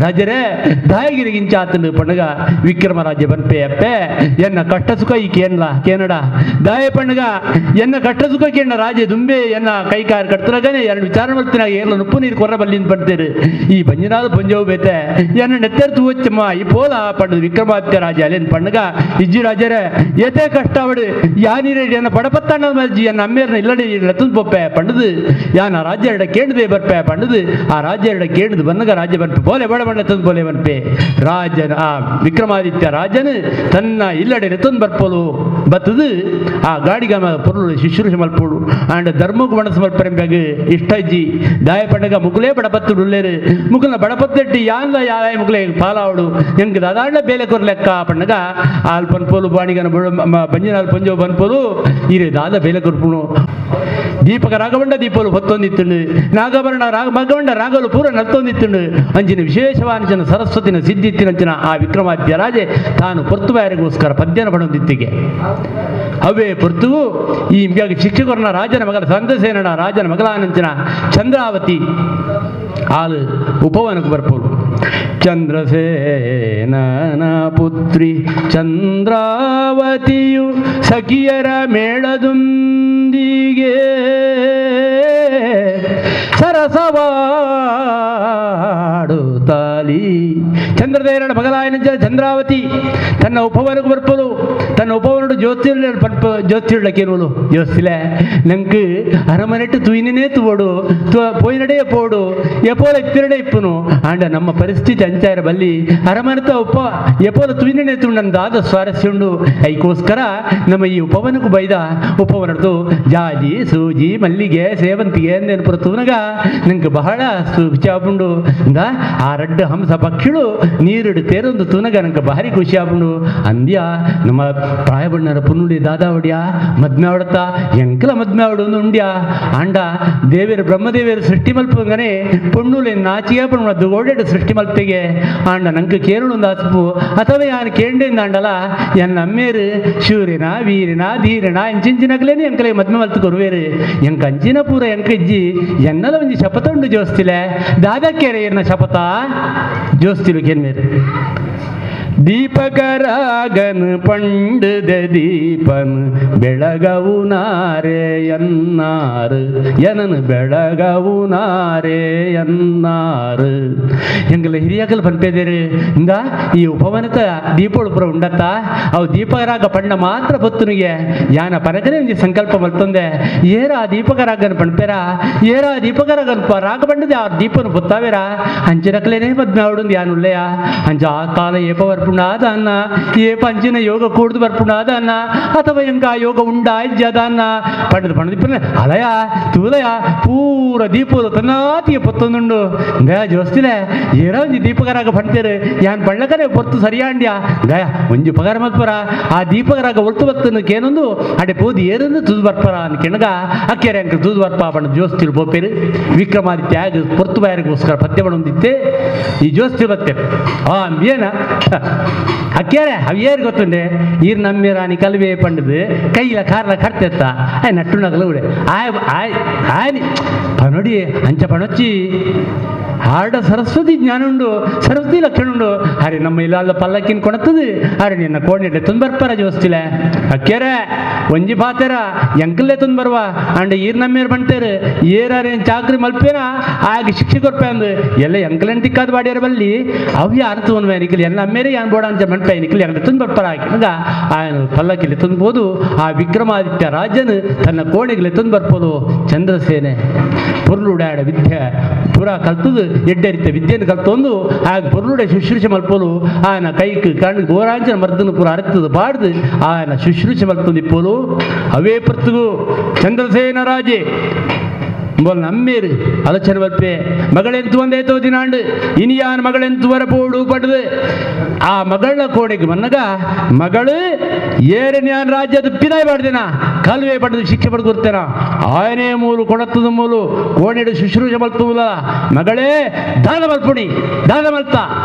ರಾಜರೇ ದಾಯಗಿರಿಗಿಂಚ ಆತಂಡು ಪಣ್ಣಗ ವಿಕ್ರಮ ರಾಜ್ಯ ಬನ್ಪೆ ಅಪ್ಪೆ ಎನ್ನ ಕಷ್ಟ ಸುಖ ಈ ಕೇನ್ಲ ಕೇನಡ ದಾಯ ಪಣ್ಣಗ ಎನ್ನ ಕಷ್ಟ ಸುಖ ಕೇಣ ರಾಜ ದುಂಬೆ ಎನ್ನ ಕೈ ಕಾರ್ ಕಟ್ತರಗನೆ ಎರಡು ವಿಚಾರ ಮಾಡ್ತೀನ ಏರ್ಲ ನುಪ್ಪು ನೀರು ಕೊರ್ರ ಬಲ್ಲಿಂದ ಪಡ್ತೇರು ಈ ಬಂಜಿನಾದ ಪಂಜವು ಬೇತೆ ಎನ್ನ ನೆತ್ತೆರ್ತು ವಚ್ಚಮ್ಮ ಈ ಪೋಲ ಪಂಡು ವಿಕ್ರಮಾದಿತ್ಯ ರಾಜ ಅಲ್ಲೇನು ಪಣ್ಣಗ ಇಜ್ಜಿ ರಾಜರೇ ಏತೇ ಕಷ್ಟ ಅವಡು ಯಾನೀರೆ ಎನ್ನ ಬಡಪತ್ತಣ್ಣ ಮಜ್ಜಿ ಎನ್ನ ಅಮ್ಮೇರ್ನ ಇಲ್ಲಡೆ ಲತ್ತುನ್ ಪೊಪ್ಪೆ ಪಂಡದು ಯಾನ ರಾಜ್ಯ ಎಡ ಕೇಂಡದೆ ಬರ್ಪೆ ಪಂಡದು ಆ ರಾಜ್ಯ ಎಡ ಕೇಂಡದು ಬನ್ನಗ ರಾಜ್ಯ ಬರ್ಪೆ ಬೋಲೆ ಬಡ ಬಣ್ಣ ತಂದು ಬೋಲೆ ಬನ್ಪೆ ರಾಜನ ಆ ವಿಕ್ರಮಾದಿತ್ಯ ರಾಜನು ತನ್ನ ಇಲ್ಲಡೆ ನೆತ್ತೊಂದು ಬರ್ಪೋಲು ಬತ್ತದು ಆ ಗಾಡಿಗಮ ಪೊರುಳು ಶುಶ್ರೂಷೆ ಮಲ್ಪೋಡು ಆಂಡ ಧರ್ಮಕ್ಕೆ ಮನಸ್ಸು ಮಲ್ಪರೆಂಬಾಗ ಇಷ್ಟ ಇಜ್ಜಿ ದಾಯ ಪಂಡಗ ಮುಗುಲೇ ಬಡಪತ್ತು ಉಳ್ಳೇರು ಮುಗುಲ್ನ ಬಡಪತ್ತೆಟ್ಟಿ ಯಾನ್ಲ ಯಾಯ ಮುಗುಲೆ ಪಾಲಾವಡು ಎಂಗ್ ದಾದಾಂಡ ಬೇಲೆ ಕೊರ್ಲೆಕ್ಕ ಪಂಡಗ ಆಲ್ ಪನ್ಪೋಲು ಬಾಣಿಗನ ಬಂಜಿನಾಲ್ ಪಂಜೋ ಬನ್ಪೋಲು ಈರೆ ದಾದ ಬೇಲೆ ಕೊರ್ಪುಣು ದೀಪಕ ರಾಘವಂಡ ದೀಪಲು ಹೊತ್ತೊಂದಿತ್ತುಂಡು ನಾಗಭರಣ ರಾಗ ಮಗವಂಡ ರಾಗಲು ಪೂರ ನರ್ತೊಂದಿತ್ತುಂಡು ಅಂಚಿನ ವಿಶೇಷವಾಂಚನ ಸರಸ್ವತಿನ ಸಿದ್ಧಿತ್ತಿನಂಚಿನ ಆ ವಿಕ್ರಮಾದಿತ್ಯ ರಾಜೆ ತಾನು ಪೊರ್ತುಬಾಯರಿಗೋಸ್ಕರ ಪದ್ಯನ ಪಡೊಂದಿತ್ತಿಗೆ ಅವೇ ಪೊರ್ತುವು ಈ ಶಿಕ್ಷಕರನ ರಾಜನ ಮಗಲ ಸಂತಸೇನನ ರಾಜನ ಮಗಲಾನಂಚಿನ ಚಂದ್ರಾವತಿ ಆಲು ಉಪವನಕ್ಕೆ ಬರ್ಪೋಲು. ಚಂದ್ರಸೇನನ ಪುತ್ರಿ ಚಂದ್ರಾವತಿಯು ಸಖಿಯರ ಮೇಳದೊಂದಿಗೆ ಸರಸವಾಡುತ್ತಾಲಿ. ಚಂದ್ರದೇವನ ಮಗಲಾಯನ ಚಂದ್ರಾವತಿ ತನ್ನ ಉಪವನಕ್ಕೆ ಬರ್ಪಲು ತನ್ನ ಉಪವನಡು ಜ್ಯೋತಿರ್ಲ ಪಟ್ಪ ಜ್ಯೋತಿರ್ಲಕ್ಕೇನು ಜೋಸ್ತಿಲೆ ನಂಗೆ ಅರಮನೆಟ್ಟು ತುಯಿನೇ ತುವೋಡು ಪೋಯಿನಡೇ ಪೋಡು ಎಪೋಲ ಇತ್ತಿರಡೆ ಇಪ್ಪನು ಆಂಡ ನಮ್ಮ ಪರಿಸ್ಥಿತಿ ಅಂಚಾರ ಬಲ್ಲಿ ಅರಮನೆತ ಉಪ ಎಪೋಲ ತುಯಿನೇ ತುಂಡನ್ ದಾದ ಸ್ವಾರಸ್ಯ ಉಂಡು. ಐಕೋಸ್ಕರ ನಮ್ಮ ಈ ಉಪವನಕ್ಕೂ ಬೈದ ಉಪವನದ್ದು ಜಾಜಿ ಸೂಜಿ ಮಲ್ಲಿಗೆ ಸೇವಂತಿಗೆ ಅಂದೇನು ತೂನಗ ನಂಗೆ ಬಹಳ ಖುಷಿ ಆಪುಂಡು. ಆ ರಡ್ಡು ಹಂಸ ಪಕ್ಷಿಳು ನೀರುಡು ತೇರೊಂದು ತೂನಗ ನಂಗೆ ಭಾರಿ ಖುಷಿ ಆಪುಂಡು. ಅಂದ್ಯ ನಮ್ಮ ಪ್ರಾಯಬಣ್ಣರ ಪುನ್ನುಳಿ ದಾದಾ ಒಡಿಯ ಮದ್ಮೆ ಆಡತ್ತ ಎಂಕಲ ಮದ್ಮೆ ಆಡು ಒಂದು ಉಂಡ್ಯ ಆಂಡ ದೇವೇರು ಬ್ರಹ್ಮದೇವೇರು ಸೃಷ್ಟಿ ಮಲ್ಪಂಗನೆ ಪೊಣ್ಣುಲೆ ನಾಚಿಗೆ ಪಣ್ಣು ಗೋಡೆಡು ಸೃಷ್ಟಿ ಮಲ್ತೆಗೆ ಆಂಡ ನಂಗೆ ಕೇರಳು ಒಂದು ಆಸಪು ಅಥವಾ ಯಾರು ಕೇಂಡೆಂದ ಆಂಡಲ ಎನ್ನ ಅಮ್ಮೇರು ಶೂರಿನ ವೀರಿನ ಧೀರನ ಇಂಚಿಂಚಿನಗಲೇನೆ ಎಂಕಲೆ ಮದ್ಮೆ ಮಲ್ತು ಕೊರುವೇರು ಎಂಕ ಅಂಚಿನ ಪೂರ ಎಂಕ ಇಜ್ಜಿ ಎನ್ನಲ ಒಂಜಿ ಶಪಥ ಉಂಡು ಜೋಸ್ತಿಲೆ ದಾದಕ್ಕೆರೆ ಎನ್ನ ಶಪಥ ಜೋಸ್ತಿಲು ಕೆನ್ಮೇರು ದೀಪಕರಾಗನ್ ಪಂಡದ ದೀಪನ್ ಬೆಳಗವು ನಾರೆ ಎನ್ನಾರು ಏನನು ಬೆಳಗವು ನಾರೆ ಎನ್ನಾರು ಎಂಗಲ ಹಿರಿಯಕಲ್ ಪನ್ಪೇದೇರು ಇಂದ ಈ ಉಪವನತ ದೀಪೋಳು ಪುರ ಉಂಡತ್ತ ಅವು ದೀಪಕರಾಗ ಪಂಡ ಮಾತ್ರ ಪೊತ್ತುನಿಗೆ ಯಾನ ಪನಕನೇ ಒಂಜಿ ಸಂಕಲ್ಪ ಮಲ್ತೊಂದೆ ಏರ ಆ ದೀಪಕರಾಗನ್ ಪಣ್ಪೇರ ಏರ ಆ ದೀಪಕರಾಗನ್ ರಾಗ ಪಂಡದೆ ಆ ದೀಪನು ಪೊತ್ತಾವೇರ ಅಂಚಿನಕಲೇನೆ ಪದ್ಮ ಅವಡುಂದು ಯಾನುಲ್ಲೆಯ ಅಂಚ ಆ ಕಾಲ ಏಪ ಬರ್ಪುಂಡಾದ ಅನ್ನ ಏ ಪಂಚಿನ ಯೋಗ ಕೂಡ್ದು ಬರ್ಪುಂಡಾದ ಅನ್ನ ಅಥವಾ ಎಂಕ ಆ ಯೋಗ ಉಂಡ ಇಜ್ಜದ ಅನ್ನ ಪಂಡದು ಪಂಡದು ಇಪ್ಪನೆ ಅಲಯ ತೂಲಯ ಪೂರ ದೀಪೋಲು ತನ್ನಾತಿಯ ಪೊತ್ತೊಂದುಂಡು ದಯ ಜೋಸ್ತಿಲೆ ಏರ ಒಂಜಿ ದೀಪಕರಾಗ ಪಂತೇರು ಯಾನ್ ಪಳ್ಳಕನೆ ಪೊತ್ತು ಸರಿಯಾಂಡ್ಯ ದಯ ಒಂಜಿ ಪಗಾರ ಮಲ್ಪರ ಆ ದೀಪಕರಾಗ ಒಲ್ತು ಬತ್ತನು ಕೇನೊಂದು ಅಡೆ ಪೋದು ಏರೊಂದು ತುದು ಬರ್ಪರ ಅನ್ ಕೆಣಗ ಅಕ್ಕೆರೆ ಅಂಕ ತುದು ಬರ್ಪ ಪಂಡ ಜೋಸ್ತಿಲು ಪೋಪೇರು ವಿಕ್ರಮಾದಿತ್ಯ ಆಗ ಪೊರ್ತು ಬಾಯರಿಗೋಸ್ಕರ ಪದ್ಯ ಪಡೊಂದಿತ್ತೆ ಈ ಜೋಸ್ತಿ ಬತ್ತೆ ಆ ಏನ ಅಕ್ಕೆರೆ ಅವು ಏರು ಗೊತ್ತುಂಡೆ ಈರ್ ನಮ್ಮಿರಾನಿ ಕಲ್ವೆ ಪಂಡದು ಕೈಲ ಕಾರ್ಲ ಕಟ್ತೆತ್ತ ಆಯ್ ನಟ್ಟುನಗಲ ಉಡೆ ಆಯ್ ಆಯ್ ಆಯ್ ಪನೊಡಿ ಅಂಚ ಪಣೊಚ್ಚಿ ಆಡ ಸರಸ್ವತಿ ಜ್ಞಾನ ಉಂಡು ಸರಸ್ವತಿ ಲಕ್ಷಣ ಉಂಡು ಅರೆ ನಮ್ಮ ಇಲ್ಲಾದ ಪಲ್ಲಕ್ಕಿನ ಕೊಣತದು ಅರೆ ನಿನ್ನ ಕೋಣಿಡೆ ತುಂಬರ್ಪರ ಜೋಸ್ತಿಲೆ ಅಕ್ಕೆರೆ ಒಂಜಿ ಪಾತೆರ ಎಂಕಲ್ಲೇ ತುಂಬರ್ವ ಅಂಡ್ ಈರ್ ನಮ್ಮೇರ್ ಬಂತೇರು ಏರಾರೇನು ಚಾಕ್ರಿ ಮಲ್ಪೇನ ಆಗ ಶಿಕ್ಷೆ ಕೊರ್ಪೆ ಅಂದು ಎಲ್ಲ ಎಂಕಲೆನ್ ತಿಕ್ಕಾದ ಬಾಡಿಯರ ಬಲ್ಲಿ ಅವ್ಯ ಅರ್ಥವನ್ವೇ ನಿಖಲ್ ಎಲ್ಲ ಅಮ್ಮೇರೆ ಯಾನ್ ಬೋಡ ಅಂಚ ಮನ್ಪೆ ನಿಖಲ್ ಎಂಕಲೆ ತುಂಬರ್ಪರ ಹಾಕಿ ಆಯನ ಪಲ್ಲಕ್ಕಿಲಿ ತುಂಬೋದು ಆ ವಿಕ್ರಮಾದಿತ್ಯ ರಾಜನು ತನ್ನ ಕೋಣೆಗೆ ತುಂಬರ್ಪೋದು ಚಂದ್ರಸೇನೆ ಪೊರ್ಲುಡಾಡ ವಿದ್ಯೆ ಪೂರಾ ಕಲ್ತದು ಎಡ್ಡರಿತ ವಿದ್ಯೆಯನ್ನು ಕಲ್ತೊಂದು ಆಗ ಪೊರ್ಲುಡೆ ಶುಶ್ರೂಷೆ ಮಲ್ಪೋಲು ಆಯನ ಕೈಕ್ ಕಣ್ಣು ಗೋರಾಂಚನ ಮರ್ದನು ಪೂರ ಅರ್ಥದ ಬಾಡ್ದು ಆಯನ ಶುಶ್ರೂಷೆ ಮಲ್ತೊಂದು ಇಪ್ಪೋಲು ಅವೇ ಪರ್ತುಗು ಚಂದ್ರಸೇನ ರಾಜೆ ಬೋಲ್ ನಮ್ಮೇರು ಆಲೋಚನೆ ಬರ್ಪೆ ಮಗಳೆಂತು ಒಂದೇತೋ ದಿನಾಂಡು ಇನಿಯಾನ್ ಮಗಳೆಂತು ವರಪೋಡು ಪಡೆದು ಆ ಮಗಳ ಕೋಣೆಗೆ ಮನ್ನಗ ಮಗಳು ಏರನ್ಯಾನ್ ರಾಜ್ಯದ ಪಿದಾಯ್ ಮಾಡ್ದೇನ ಕಲ್ವೆ ಪಡೆದು ಶಿಕ್ಷೆ ಪಡೆದು ಕೊಡ್ತೇನ ಆಯನೇ ಮೂಲು ಕೊಡತ್ತದ ಮೂಲು ಕೋಣೆಡು ಶುಶ್ರೂಷೆ ಮಲ್ತುವುದ ಮಗಳೇ ದಾನ ಮಲ್ಪುಣಿ ದಾನ ಮಲ್ತ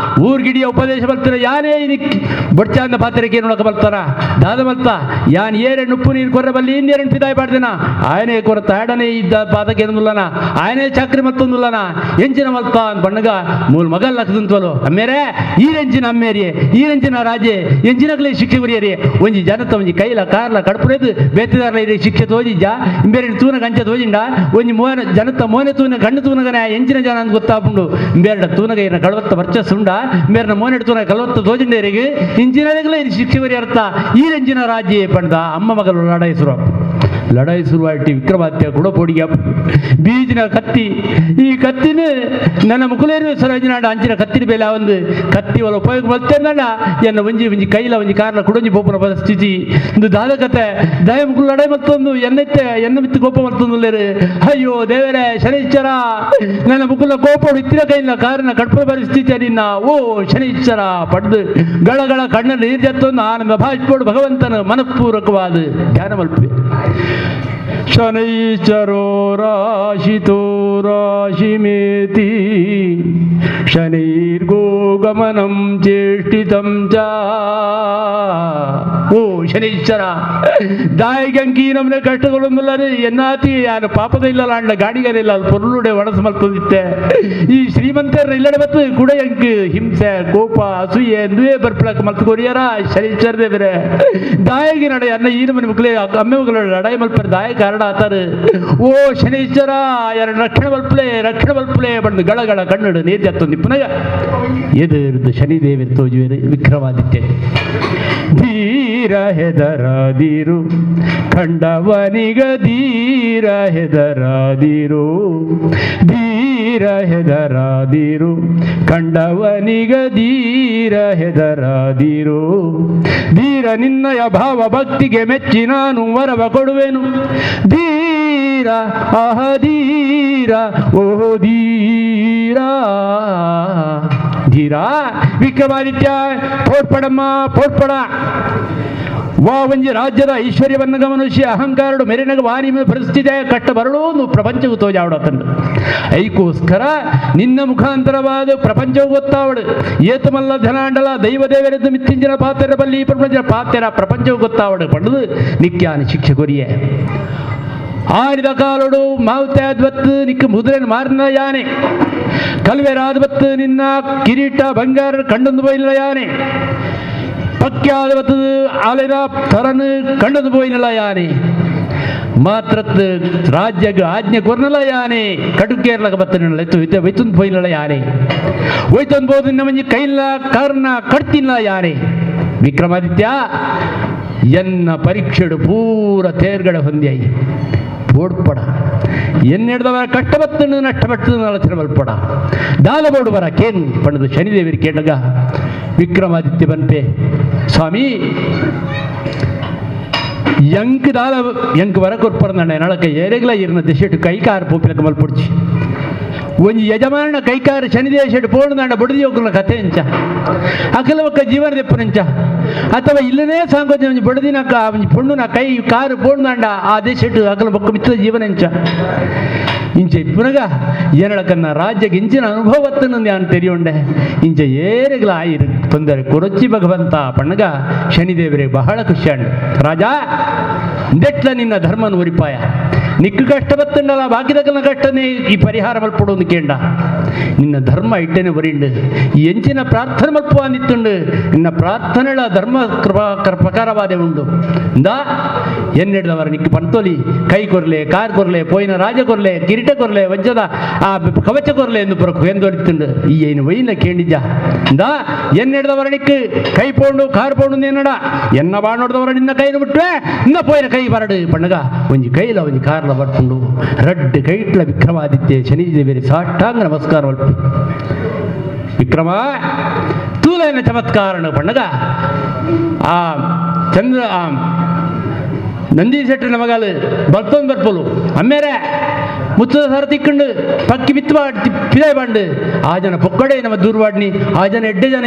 ಊರ್ಗಿಡಿಯ ಉಪದೇಶ ಮಲ್ತಾನೆ ಯಾನೇ ಇನಿ ಬೊಡ್ಚಾಂದ ಪಾತ್ರೆಗೆ ನೋಡಕ ಬಲ್ತಾನ ದಾದ ಮಲ್ತ ಯಾನ್ ಏರೆ ಉಪ್ಪು ನೀರು ಕೊರ್ರ ಬಲ್ಲಿ ಇನ್ನೇರನ್ ಪಿದಾಯ್ ಮಾಡ್ದೇನ ಆಯನೇ ಕೊರತ ಆಡನೇ ಇದ್ದ ಪಾದಕ್ಕೆ ಏನುಲ್ಲನ ಆಯನೇ ಚಾಕ್ರಿ ಮತ್ತೊಂದುಲ್ಲನ ಎಂಚಿನ ಮಲ್ತ ಅಂತ ಬಣ್ಣಗ ಮೂಲ ಮಗಲ್ ಲಕ್ಕದಂತವಲು ಅಮ್ಮೇರೆ ಈರೆಂಚಿನ ಅಮ್ಮೇರಿಯೆ ಈರೆಂಚಿನ ರಾಜೆ ಎಂಚಿನಗಲೇ ಶಿಕ್ಷೆ ಗುರಿಯರಿ ಒಂಜಿ ಜನತ ಒಂಜಿ ಕೈಲ ಕಾರ್ಲ ಕಡ್ಪುರೇದು ಬೇತಿದಾರಲ ಇರಿ ಶಿಕ್ಷೆ ತೋಜಿಜ್ಜ ಇಂಬೇರೆ ತೂನ ಕಂಚ ತೋಜಿಂಡ ಒಂಜಿ ಮೋನ ಜನತ ಮೋನೆ ತೂನ ಕಣ್ಣು ತೂನಗನ ಎಂಚಿನ ಜನ ಅಂತ ಗೊತ್ತಾಪುಂಡು ಬೇರಡ ತೂನಗ ಇರ ಕಳವತ್ತ ವರ್ಚಸ್ಸುಂಡ ಬೇರನ ಮೋನೆ ತೂನ ಕಳವತ್ತ ತೋಜಿಂಡೇರಿಗೆ ಇಂಚಿನಗಲೇ ಶಿಕ್ಷೆ ಗುರಿ ಅರ್ಥ ಈರೆಂಚಿನ ರಾಜ್ಯ ಪಂಡ ಅಮ್ಮ ಮಗಲು ಲಡಾಯಿಸುರು ಲಡಾಯಿ ಶುರುವಾಯಿತು ವಿಕ್ರಮಾದಿತ್ಯ ಕೂಡ ಪೋಡಿಗೆ ಬೀಜಿನ ಕತ್ತಿ ಈ ಕತ್ತಿನ ನನ್ನ ಮುಕುಲೇರು ಸರೋಜಿನಾಡ ಅಂಚಿನ ಕತ್ತಿನ ಮೇಲೆ ಒಂದು ಕತ್ತಿ ಒಲ ಉಪಯೋಗ ಬರ್ತೇನಲ್ಲ ಎನ್ನ ಒಂಜಿ ಒಂಜಿ ಕೈಲ ಒಂಜಿ ಕಾರ್ಲ ಕುಡೊಂಜಿ ಪೋಪುನ ಪರಿಸ್ಥಿತಿ ಒಂದು ದಾದ ಕತೆ ದಯ ಮುಕುಲು ಲಡಾಯಿ ಮತ್ತೊಂದು ಎನ್ನೈತೆ ಎನ್ನ ಮಿತ್ತು ಕೋಪ ಮತ್ತೊಂದು ಅಯ್ಯೋ ದೇವರೇ ಶನೀಶ್ವರ ನನ್ನ ಮುಕುಲ ಕೋಪ ಇತ್ತಿನ ಕೈಲ ಕಾರಿನ ಕಡ್ಪ ಪರಿಸ್ಥಿತಿ ನಿನ್ನ ಓ ಶನೀಶ್ವರ ಪಡೆದು ಗಳಗಳ ಕಣ್ಣನ್ನು ನೀರು ಜತ್ತೊಂದು ಆನಂದ ಭಾಷ್ಪೋಡು ಭಗವಂತನ ಮನಪೂರ್ವಕವಾದ ಧ್ಯಾನ ಮಲ್ಪೆ ಶನೈಶ್ಚರೋ ರಾಶಿತೋ ರಾಶಿಮೇತಿ ಶನೈರ್ಗೋಗಮನಂ ಚೇಷ್ಟಿತಂ ಚ. ಓ ಶನೈಶ್ಚರ ದಾಯಿಗಂಕಿ ನಮ್ಮನೆ ಕಷ್ಟಗಳು ಎನ್ನಾತಿ ಯಾರು ಪಾಪದ ಇಲ್ಲಲ್ಲ ಅಣ್ಣ ಗಾಡಿಗರಿಲ್ಲ ಅಲ್ಲಿ ಪೊರ್ಲುಡೆ ಒಣಸು ಮಲ್ತದಿತ್ತೆ ಈ ಶ್ರೀಮಂತರ ಇಲ್ಲಡೆ ಮತ್ತು ಕೂಡ ಎಂಕ್ ಹಿಂಸೆ ಕೋಪ ಅಸೂಯೆ ಎಂದುವೇ ಬರ್ಪಳಕ್ ಮಲ್ತು ಕೊರಿಯಾರ ಶನೈಶ್ಚರದೇ ಬೇರೆ ದಾಯಿಗೆ ನಡೆ ಅನ್ನ ಈ ನಮ್ಮನೆ ಮಕ್ಕಳೇ ಅಮ್ಮೆ ಮಕ್ಕಳು ಲಡಾಯಿ ಮಲ್ಪರ್ ದಾಯ ಕಾರಣ ಆತಾರೆ. ಓ ಶನೈಶ್ಚರ ಯಾರ ರಕ್ಷಣೆ ಮಲ್ಪಲೆ ರಕ್ಷಣೆ ಮಲ್ಪಲೆ ಬಂದು ಗಳಗಳ ಕಣ್ಣಡು ನೀರು ಜತ್ತೊಂದು ಪುನಗ ಎದುರ್ದು ಶನಿದೇವಿ ತೋಜುವೆರು ವಿಕ್ರಮಾದಿತ್ಯ. ಧೀ ಧೀರ ಹೆದರಾದಿರು ಖಂಡವನಿಗ ಧೀರ ಹೆದರಾದಿರು ಧೀರ ಹೆದರಾದಿರು ಖಂಡವನಿಗ ಧೀರ ಹೆದರಾದಿರು ಧೀರ ನಿನ್ನಯ ಭಾವ ಭಕ್ತಿಗೆ ಮೆಚ್ಚಿ ನಾನು ವರವ ಕೊಡುವೆನು ಧೀರ ಅಹ ಧೀರ ಓ ಧೀರ ಧೀರ ವಿಕ್ರಮಾದಿತ್ಯ ಪೋರ್ಪಡಮ್ಮ ಪೋರ್ಪಡ ವಾ ಒಂಜಿ ರಾಜ್ಯದ ಐಶ್ವರ್ಯವನ್ನು ಗಮನಿಸಿ ಅಹಂಕಾರಡು ಮೆರೆನಗ ವಾನಿ ಪರಿಸ್ಥಿತಿ ಕಟ್ಟ ಬರಳು ಪ್ರಪಂಚವು ತೋಜಾವಡತಂದು ಐಕೋಸ್ಕರ ನಿನ್ನ ಮುಖಾಂತರವಾದ ಪ್ರಪಂಚವು ಗೊತ್ತಾವಡು ಏತಮಲ್ಲ ಧನಾಂಡಲ ದೈವ ದೇವರದ್ದು ಮಿತ್ತಿಂಜಿನ ಪಾತ್ರ ಬಲ್ಲಿ ಪ್ರಪಂಚ ಪಾತ್ರ ಪ್ರಪಂಚವು ಗೊತ್ತಾವಡು ಪಂಡದು ನಿಕ್ಯಾನಿ ಶಿಕ್ಷೆ ಕೊರಿಯೆ ಆರಿದ ಕಾಲೋಡು ಮಾವುತಾದ್ವತ್ತು ನಿಕ್ಕ ಮುದುರೆನ ಮಾರಿನ ಯಾನೆ ಕಲ್ವೆರಾದ್ವತ್ತು ನಿನ್ನ ಕಿರೀಟ ಬಂಗಾರ ಕಂಡೊಂದು ಪೋಯಿಲ್ಲ ಯಾನೆ ಪಕ್ಯಾದ ಆಲೆದ ತರನು ಕಂಡದು ಪೋಯಿನಲ್ಲ ಯಾನೆ ಮಾತ್ರತ್ ರಾಜ್ಯಕ್ಕೆ ಆಜ್ಞೆ ಕೊರ್ನಲ್ಲ ಯಾನೆ ಕಡುಕೇರ್ಲಕ ಬತ್ತನಲ್ಲ ಎತ್ತು ಒಯ್ತಂದು ಪೋಯಿನಲ್ಲ ಯಾನೆ ಒಯ್ತಂದು ಬೋದು ನಿನ್ನ ಮಂಜಿ ಕೈಲ್ಲ ಕರ್ಣ ಕಡ್ತಿಲ್ಲ ಯಾನೆ ವಿಕ್ರಮಾದಿತ್ಯ ಎನ್ನ ಪರೀಕ್ಷೆಡು ಪೂರ ತೇರ್ಗಡೆ ಹೊಂದ್ಯಾಯಿ ಪೋಡ್ಪಡ ಎನ್ನೆಡ್ದವರ ಕಷ್ಟಪತ್ತು ನಷ್ಟಪಟ್ಟು ಆಲೋಚನೆ ಮಲ್ಪಡ ದಾಲ ಬೋಡುವರ ಕೇನ್ ಪಣದು ಶನಿದೇವರಿ ಕೇಳಗ ವಿಕ್ರಮಾದಿತ್ಯ ಬನ್ಪೆ ಸ್ವಾಮಿ ಎಂಕ್ ದಾಲ ಎಂಕ್ ವರ ಕೊರ್ಪರ್ನಣ್ಣ ನಳಕ ಏರೆಗ್ಲ ಇರ್ನ ದಶೆಟ್ಟು ಕೈಕಾರ ಪೋಪಿಲಕ ಮಲ್ಪೊಡ್ಚಿ ಒಂಜಿ ಯಜಮಾನ ಕೈಕಾರ ಶನಿದೇಶೆಟ್ಟು ಪೋಣದಂಡ ಬಡದಿ ಹೋಗ್ಲ ಕಥೆ ಎಂಚ ಅಕಲವಕ್ಕ ಜೀವನ ದೆಪ್ಪನೆಂಚ ಅಥವಾ ಇಲ್ಲನೇ ಸಾಂಕೋಚ ಒಂಜಿ ಬಡದಿನ ಒಂಜಿ ಪೊಣ್ಣುನ ಕೈ ಕಾರು ಪೋಣದಂಡ ಆ ದೇಶೆಟ್ಟು ಅಕಲ ಬೊಕ್ಕ ಮಿತ್ತ ಜೀವನ ಎಂಚ ಇಂಚ ಇಪ್ಪುನಗ ಏನಳಕನ್ನ ರಾಜ್ಯಕ್ಕೆ ಇಂಚಿನ ಅನುಭವತ್ತನ್ನು ನಾನು ತೆರಿಯೊಂಡೆ ಇಂಚ ಏರೆಗ್ಲ ಆಯಿರು ತೊಂದರೆ ಕೊರೊಚ್ಚಿ ಭಗವಂತ ಪಣ್ಣಗ ಶನಿದೇವರಿಗೆ ಬಹಳ ಖುಷಿಯಾಂಡು ರಾಜ ದೆಟ್ಲ ನಿನ್ನ ಧರ್ಮನ ಒರಿಪಾಯ ನಿಕ್ಕು ಕಷ್ಟ ಬತ್ತಂಡಲ್ಲ ಬಾಕಿದಕಲ್ನ ಕಷ್ಟನೇ ಈ ಪರಿಹಾರ ಮಲ್ಪಡು ಒಂದು ಕೇಂಡ ನಿನ್ನ ಧರ್ಮ ಇಟ್ಟನೆ ಒರಿಂಡು ಈ ಎಂಚಿನ ಪ್ರಾರ್ಥನೆ ಮಲ್ಪು ಅಂದಿತ್ತುಂಡು ನಿನ್ನ ಪ್ರಾರ್ಥನೆಳ ಧರ್ಮ ಕೃಪಾ ಪ್ರಕಾರವಾದೆ ಉಂಡು ಇಂದಾ ಎನ್ನೆಡ್ದವರ ನಿಕ್ಕು ಪಂತೋಲಿ ಕೈ ಕೊರ್ಲೆ ಕಾರ್ ಕೊರ್ಲೆ ಪೋಯಿನ ರಾಜ ಕೊರ್ಲೆ ಕಿರೀಟ ಕೊರ್ಲೆ ವಜ್ಜದ ಆ ಕವಚ ಕೊರ್ಲೆ ಎಂದು ಪುರಕು ಎಂದೊಲಿತ್ತುಂಡು ಈ ಏನು ವೈನ ಕೇಂಡಿಜ ಇಂದಾ ಎನ್ನೆಡ್ದವರ ನಿಕ್ಕು ಕೈ ಪೋಂಡು ಕಾರ್ ಪೋಂಡು ಎನ್ನಡ ಎನ್ನ ಬಾಣೋಡ್ದವರ ನಿನ್ನ ಕೈನು ಬಿಟ್ಟೆ ನಿನ್ನ ಪೋಯಿನ ಕೈ ಬರಡು ಪಣ್ಣಗ ಒಂಜಿ ಕೈಲ ಒಂಜಿ ಕಾರ್ಲ ಬರ್ಪುಂಡು ರಡ್ಡು ಕೈಟ್ಲ ವಿಕ್ರಮಾದಿತ್ಯ ಶನಿದೇವರಿ ಸಾಷ್ಟಾಂಗ ನಮಸ್ಕಾರ ಮಲ್ಪಿ ವಿಕ್ರಮ ತೂಲೈನ ಚಮತ್ಕಾರಣ ಪಣ್ಣಗ ಆ ಚಂದ್ರ ಆ ನಂದಿ ಶೆಟ್ಟರ್ ನಮಗಾಲು ಬರ್ತೊಂದು ಬರ್ಪೋಲು ಅಮ್ಮೇರೆ ಮುತ್ತದ ಸರ ತಿಕ್ಕೊಂಡು ಪಕ್ಕಿ ಬಿತ್ತು ಪಿದಾಯ್ ಬಾಂಡು ಆ ಜನ ಪೊಕ್ಕಡೆ ನಮ್ಮ ದೂರ್ವಾಡ್ನಿ ಆ ಜನ ಎಡ್ಡೆ ಜನ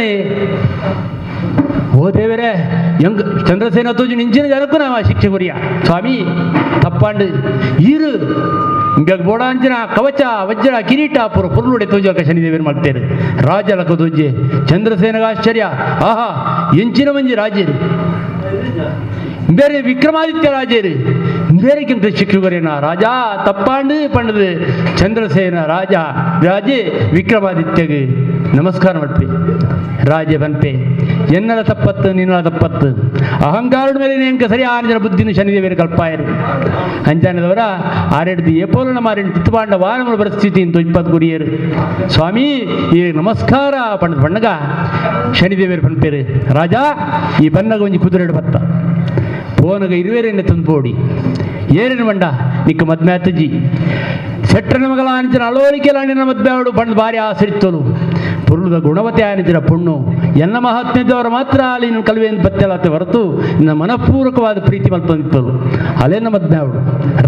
ಓ ದೇವರೇ ಎಂಗ್ ಚಂದ್ರಸೇನ ತೋಜು ನಿಂಚಿನ ಜನಕ್ಕೂ ನಾವು ಶಿಕ್ಷೆ ಗುರಿಯ ಸ್ವಾಮಿ ತಪ್ಪಾಂಡು ಈರು ಇಂಗ ಬೋಡಾಂಚಿನ ಕವಚ ವಜ್ರ ಕಿರೀಟ ಪುರ ಪುರುಳುಡೆ ತೋಜಕ ಶನಿದೇವರು ಮಾಡ್ತೇವೆ ರಾಜ ಲಕ ತೋಜೆ ಚಂದ್ರಸೇನಗ ಆಶ್ಚರ್ಯ ಆಹಾ ಎಂಚಿನ ಮಂಜಿ ರಾಜೇರು ಬೇರೆ ವಿಕ್ರಮಾದಿತ್ಯ ರಾಜೇರು ಬೇರೆ ಕಿಂತ ಶಿಕ್ಷಕರೇನ ರಾಜ ತಪ್ಪಾಂಡು ಪಂಡದು ಚಂದ್ರಸೇನ ರಾಜ ರಾಜೇ ವಿಕ್ರಮಾದಿತ್ಯಗೆ ನಮಸ್ಕಾರ ಮಾಡ್ಪಿ ರಾಜ ಬನ್ಪೆ ಎನ್ನಲ ತಪ್ಪತ್ತು ನಿನ್ನಲ ತಪ್ಪತ್ತು ಅಹಂಕಾರದ ಮೇಲೆ ನೇಂಕ ಸರಿ ಆನಂದರ ಬುದ್ಧಿನ ಶನಿದೇವರು ಕಲ್ಪಾಯರು ಅಂಚಾನದವರ ಆರೆಡ್ದು ಏಪೋಲನ ಮಾರೆಂಡು ತಿತ್ತುಪಾಂಡ ವಾನಮಲ ಪರಿಸ್ಥಿತಿ ಇಂತು ಇಪ್ಪತ್ತು ಗುರಿಯರು ಸ್ವಾಮಿ ಈ ನಮಸ್ಕಾರ ಪಂಡದ ಪಣ್ಣಗ ಶನಿದೇವರು ಪನ್ಪೇರು ರಾಜ ಈ ಬನ್ನಗ ಒಂಜಿ ಕುದುರೆಡು ಬತ್ತ ಪೋನಗ ಇರುವೇರೆನ್ನ ತಂದು ಏರಿನ ಬಂಡ ನಿಕ್ಕ ಮದ್ಮೆ ಅತ್ತಜಿ ಸೆಟ್ಟನ ಮಗಳ ಆನಿచిన ಅಳೋರಿಕೆಲಾಣಿನ ಮದ್ಮೆ ಅವಳು ಬಂದು ಭಾರಿ ಆಸರಿತ್ತಲು ಪುರುಳದ ಗುಣವತಿ ಆನಿచిన ಪೊಣ್ಣು ಎನ್ನ ಮಹಾತ್ಮ್ಯದವರು ಮಾತ್ರ ಅಲ್ಲಿ ಕಲ್ವೇನು ಪತ್ತೆಲಾತೆ ಹೊರತು ನಿನ್ನ ಮನಪೂರ್ವಕವಾದ ಪ್ರೀತಿ ಮಲ್ಪಂದಿತ್ತಲು ಅಲೇನ ಮದ್ಮೆ ಅವಳು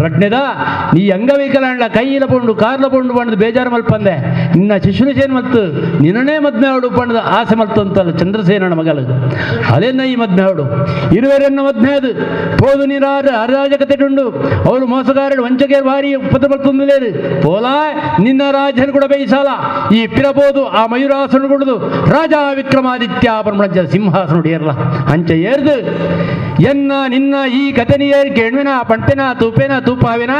ರಡ್ನೆದ ನೀ ಅಂಗವೈಕಲಾಂಡ ಕೈಯಿಲ ಪೊಂಡು ಕಾರ್ಲ ಪೊಂಡು ಬಂದು ಬೇಜಾರು ಮಲ್ಪಂದೆ ನಿನ್ನ ಶಿಶುನಸೇನ ಮಲ್ತು ನಿನ್ನನೇ ಮದ್ಮೆ ಅವಳು ಪಂಡದ ಆಸೆ ಮಲ್ತು ಅಂತಲ್ಲ ಚಂದ್ರಸೇನನ ಮಗಲು ಅಲೇನ ಈ ಮದ್ಮೆ ಅವಳು ಇರುವೆರನ್ನ ಮದ್ಮೆ ಅದು ಪೋದು ನೀರಾರ ಅರಾಜಕತೆಟುಂಡು ಅವಳು ಮೋಸಗಾರರು ವಂಚಕರು ಭಾರಿ ಉಪದ್ರ ಮಲ್ತೊಂದುಲೇರು ಪೋಲಾ ನಿನ್ನ ರಾಜನ ಕೂಡ ಬೇಯಿಸಾಲ ಈ ಪಿರಬೋದು ಆ ಮಯೂರಾಸನ ಕೊಡುದು ರಾಜ ವಿಕ್ರಮಾದಿತ್ಯ ಪರಮಳಂಚ ಸಿಂಹಾಸನ ಏರ್ಲ ಅಂಚ ಏರ್ದು ಎನ್ನ ನಿನ್ನ ಈ ಕಥೆನಿಯೇರ್ ಕೇಣ್ವೆನ ಪಂಪೆನ ತೂಪೇನ ತೂಪಾವಿನ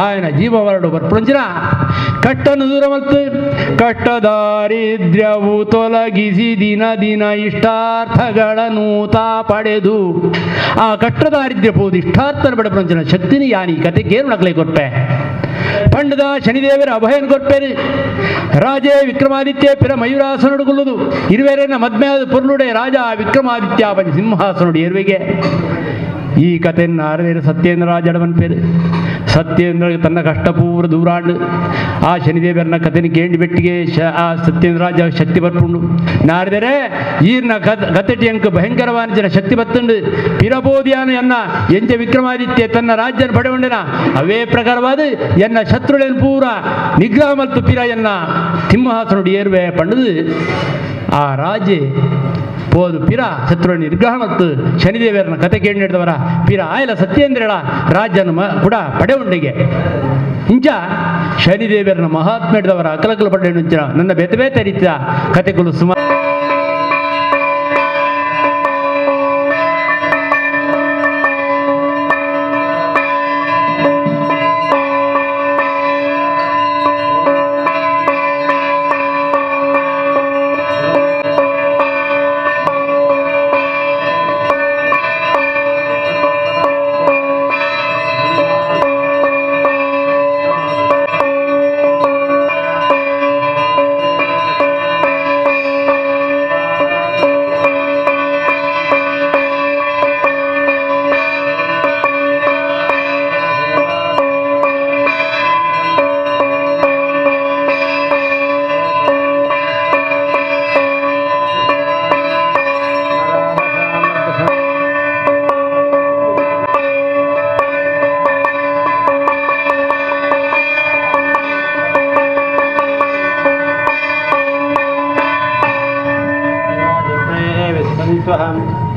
ఆయన ಜೀವವರಡು ಬರ್ಪುಂಚಿನ ಕಟ್ಟನು ದೂರ ಮಲ್ತು ಕಟ್ಟ ದಾರಿದ್ರ್ಯವು ತೊಲಗಿಸಿ ದಿನ ದಿನ ಇಷ್ಟಾರ್ಥಗಳನ್ನು ತಾ ಪಡೆದು ಆ ಕಟ್ಟ ದಾರಿದ್ರ್ಯ ಪೋದು ಇಷ್ಟಾರ್ಥನ ಬಡಪುಂಚಿನ ಶಕ್ತಿನಿ ಯಾನಿ ಕತೆ ಕೇರು ನಕಲೆ ಕೊಟ್ಟೆ. ಪಂಡದ ಶನಿದೇವರ ಅಭಯನ ಕೊರ್ಪೇರು ರಾಜೇ ವಿಕ್ರಮಾದಿತ್ಯ ಪಿರ ಮಯೂರಾಸನುಡುಗುಲ್ಲುದು ಇರುವೆರೇನ ಮದ್ಮ್ಯಾದ ಪೊರ್ಲುಡೆ ರಾಜ ವಿಕ್ರಮಾದಿತ್ಯ ಪಂಚ ಸಿಂಹಾಸನುಡು ಏರುವೆಗೆ ಈ ಕಥೆಯನ್ನು ಆರದೇರು ಸತ್ಯೇಂದ್ರ ರಾಜಡವನ್ ಪೇರು ಸತ್ಯೇಂದ್ರ ತನ್ನ ಕಷ್ಟ ಪೂರ ದೂರಾಂಡು ಆ ಶನಿದೇವರನ್ನ ಕಥೆನ ಕೇಂಡಿ ಬೆಟ್ಟಿಗೆ ಆ ಸತ್ಯೇಂದ್ರ ರಾಜ ಶಕ್ತಿ ಬರ್ಪುಂಡು ನಾರದರೆ ಈರ್ನ ಕತೆಟಿ ಅಂಕ ಭಯಂಕರವಾದ ಜನ ಶಕ್ತಿ ಬತ್ತುಂಡು ಪಿರಬೋಧಿಯಾನ ಎನ್ನ ಎಂಚ ವಿಕ್ರಮಾದಿತ್ಯ ತನ್ನ ರಾಜ್ಯನ ಪಡೆಗೊಂಡಿನ ಅವೇ ಪ್ರಕಾರವಾದ ಎನ್ನ ಶತ್ರುಗಳನ್ನು ಪೂರ ನಿಗ್ರಹ ಮತ್ತು ಪಿರ ಎನ್ನ ಸಿಂಹಾಸನುಡು ಏರುವೆ ಪಂಡದು ಆ ರಾಜೆ ಪೋದು ಪಿರ ಶತ್ರುವನ್ನು ನಿಗ್ರಹ ಮತ್ತು ಶನಿದೇವರನ್ನ ಕತೆ ಕೇಳಿ ನಡೆದವರ ಪಿರ ಆಯಲ ಸತ್ಯೇಂದ್ರಳ ರಾಜ್ಯನ ಕೂಡ ಪಡೆಯುಂಡಿಗೆ ಇಂಚ ಶನಿದೇವರನ್ನ ಮಹಾತ್ಮ ಹಿಡಿದವರ ಅಕಲಕಲ ಪಡೆಯುಂಚಿನ ನನ್ನ ಬೇತೆ ಬೇತೆ ರೀತಿಯ ಕತೆಗಳು ಸುಮಾರು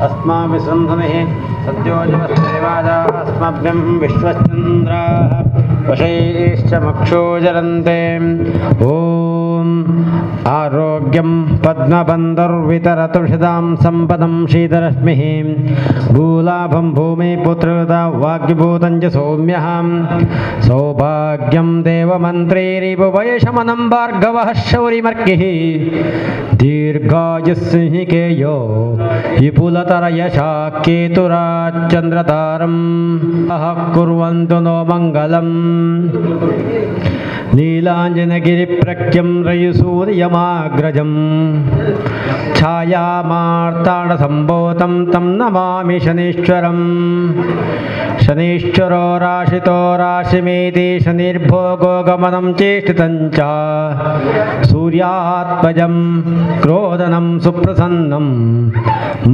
अस्माभिसन्धनिः सद्योजवस्तेवादास्मभ्यं विश्वश्चन्द्राः वशैश्च मक्षो जरन्ते। ॐ आरोग्यं पद्मबन्धुर्वितरतुषितां सम्पदं शीतरश्मिः भूलाभं भूमिपुत्रता वाग्विभूतं च सौम्यः सौभाग्यं देवमन्त्रीरिपुवयशमनं भार्गवः शौरिमर्किः दीर्घायुस्सिंहिकेयो विपुलतरयशा केतुराच्चन्द्रतारम् अह कुर्वन्तु नो मङ्गलम्। नीलाञ्जनगिरिप्रख्यं रयुसूर्यमाग्रजं छायामार्ताण्डसम्भूतं तं नमामि शनीश्वरम्। शनीश्वरो राशितो राशिमेति शनिर्भोगो गमनं चेष्टितं च सूर्यात्मजं क्रोधनं सुप्रसन्नं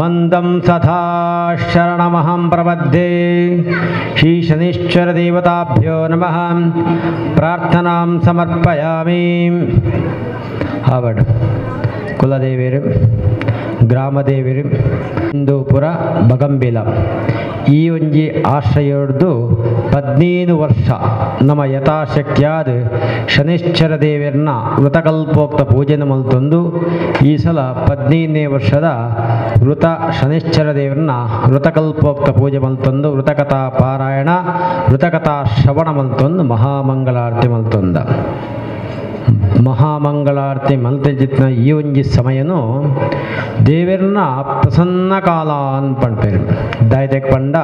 मन्दं सदा शरणमहं प्रपद्ये। श्रीशनीश्वरदेवताभ्यो नमः। प्रार्थनां समर्पयामि. ಆವಡ್ ಕುಲದೇವಿರು ಗ್ರಾಮದೇವಿರು ಹಿಂದೂಪುರ ಬಗಂಬಿಲ ಈ ಒಂಜಿ ಆಶ್ರಯೊಡ್ದು 15 ವರ್ಷ ನಮ್ಮ ಯಥಾಶಕ್ತಿಯಾದ ಶನಿಶ್ಚರ ದೇವರನ್ನ ವ್ರತಕಲ್ಪೋಕ್ತ ಪೂಜೆನ ಮಲ್ತೊಂದು ಈ ಸಲ 15ನೇ ವರ್ಷದ ವೃತ ಶನಿಶ್ಚರ ದೇವರನ್ನ ವ್ರತಕಲ್ಪೋಕ್ತ ಪೂಜೆ ಮಲ್ತೊಂದು ವ್ರತಕಥಾ ಪಾರಾಯಣ ವ್ರತಕಥಾ ಶ್ರವಣ ಮಲ್ತೊಂದು ಮಹಾಮಂಗಳಾರತಿ ಮಲ್ತೊಂದ ಮಹಾಮಂಗಳಾರತಿ ಮಲ್ತಜಿತ್ನ ಈ ಒಂಜಿ ಸಮಯನು ದೇವರನ್ನ ಪ್ರಸನ್ನ ಕಾಲ ಅನ್ಪಂಪೇರು ದಾಯ್ದಕ್ಕೆ ಪಂಡ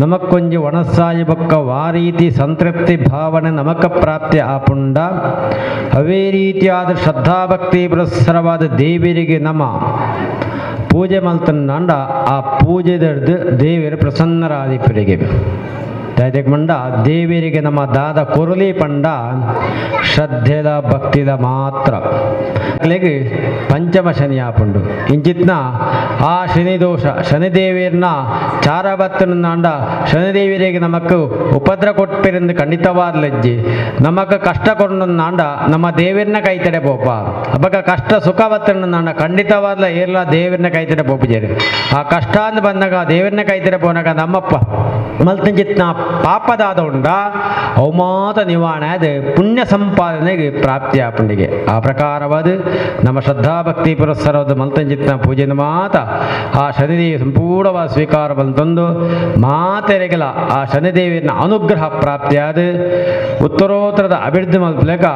ನಮಕ್ಕೊಂಜಿ ಒಣಸಾಯಿ ಬೊಕ್ಕ ವಾರೀತಿ ಸಂತೃಪ್ತಿ ಭಾವನೆ ನಮಕ ಪ್ರಾಪ್ತಿ ಆಪುಂಡ ಅವೇ ರೀತಿಯಾದ ಶ್ರದ್ಧಾಭಕ್ತಿ ಪುರಸ್ಸರವಾದ ದೇವರಿಗೆ ನಮ ಪೂಜೆ ಮಲ್ತನ್ನಾಂಡ ಆ ಪೂಜೆದರ್ದು ದೇವರು ಪ್ರಸನ್ನರಾದಿಪರಿಗೆ ದಾಯ್ದಕ್ಕೆ ಮಂಡ ದೇವರಿಗೆ ನಮ್ಮ ದಾದ ಕೊರಲಿ ಪಂಡ ಶ್ರದ್ಧೆದ ಭಕ್ತಿದ ಮಾತ್ರ ಅಲ್ಲಿಗೆ ಪಂಚಮ ಶನಿ ಆಪುಂಡು ಇಂಚಿತ್ನ ಆ ಶನಿ ದೋಷ ಶನಿದೇವಿಯರ್ನ ಚಾರಬತ್ತನಾಂಡ ಶನಿದೇವಿಯರಿಗೆ ನಮಕ್ ಉಪದ್ರ ಕೊಟ್ಪಿರಂದು ಖಂಡಿತವಾದ ಲಜ್ಜೆ ನಮಕ್ ಕಷ್ಟ ಕೊಂಡಾಂಡ ನಮ್ಮ ದೇವಿಯರ್ನ ಕೈತಡೆ ಪೋಪ ಅಬ್ಬಕ ಕಷ್ಟ ಸುಖ ಬತ್ತನಾಂಡ ಖಂಡಿತವಾದ್ಲ ಏರ್ಲ ದೇವಿಯರ್ನ ಕೈತಡೆ ಪೋಪಿಜೇರು ಆ ಕಷ್ಟ ಅಂದ್ ಬಂದಾಗ ದೇವಿಯರ್ನ ಕೈತಡೆ ಪೋನಾಗ ನಮ್ಮಪ್ಪ ಮಲ್ತಂಚಿತ್ನ ಪಾಪದಾದ ಉಂಡ ಅವಮಾತ ನಿವಾರಣೆ ಅದು ಪುಣ್ಯ ಸಂಪಾದನೆಗೆ ಪ್ರಾಪ್ತಿ ಆಪುಂಡಿಗೆ ಆ ಪ್ರಕಾರವಾದ ನಮ್ಮ ಶ್ರದ್ಧಾಭಕ್ತಿ ಪುರಸ್ಸರವಾದ ಮಲ್ತಂಜಿತ್ನ ಪೂಜೆನ ಮಾತ ಆ ಶನಿದೇವಿ ಸಂಪೂರ್ಣವಾದ ಸ್ವೀಕಾರ ಬಂತಂದು ಮಾತೆರೆಗಲ ಆ ಶನಿದೇವಿಯನ್ನ ಅನುಗ್ರಹ ಪ್ರಾಪ್ತಿಯಾದ ಉತ್ತರೋತ್ತರದ ಅಭಿವೃದ್ಧಿ ಮಲ್ಪಲೇಕ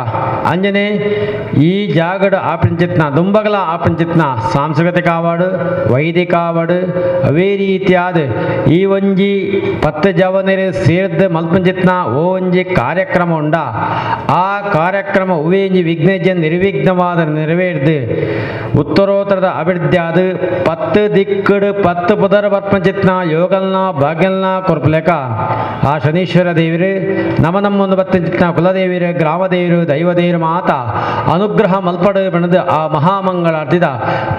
ಅಂಜನೆ ಈ ಜಾಗಡ ಆಪಂಚಿತ್ನ ದುಂಬಗಲ ಆಪಂಚಿತ್ನ ಸಾಂಸ್ಕೃತಿಕ ಆವಾಡು ವೈದಿಕ ಆವಾಡು ಅವೇ ರೀತಿಯಾದ ಈ ಒಂಜಿ ಪತ್ತು ಜವನಿರು ಸೇರ್ದು ಮಲ್ಪಂಚಿತ್ನ ಒಂಜಿ ಕಾರ್ಯಕ್ರಮ ಉಂಡ ಆ ಕಾರ್ಯಕ್ರಮ ಉವೇಂಜಿ ವಿಘ್ನೇಜ ನಿರ್ವಿಘ್ನವಾದ ನೆರವೇರ್ದು ಉತ್ತರೋತ್ತರದ ಅಭಿವೃದ್ಧಿ ಆದ ಪತ್ತು ದಿಕ್ಕಡು ಪತ್ತು ಪುದರ ಬರ್ಪಂಚಿತ್ನ ಯೋಗಲ್ನ ಭಾಗ್ಯಲ್ನ ಕೊರ್ಪಲೇಕ ಆ ಶನೀಶ್ವರ ದೇವರು ನಮ ನಮ್ಮೊಂದು ಬತ್ತಂಚಿತ್ನ ಕುಲದೇವಿರು ಗ್ರಾಮದೇವರು ದೈವದೇವರು ಮಾತ ಅನುಗ್ರಹ ಮಲ್ಪಡು ಬಣದು ಆ ಮಹಾಮಂಗಳಾರ್ತಿದ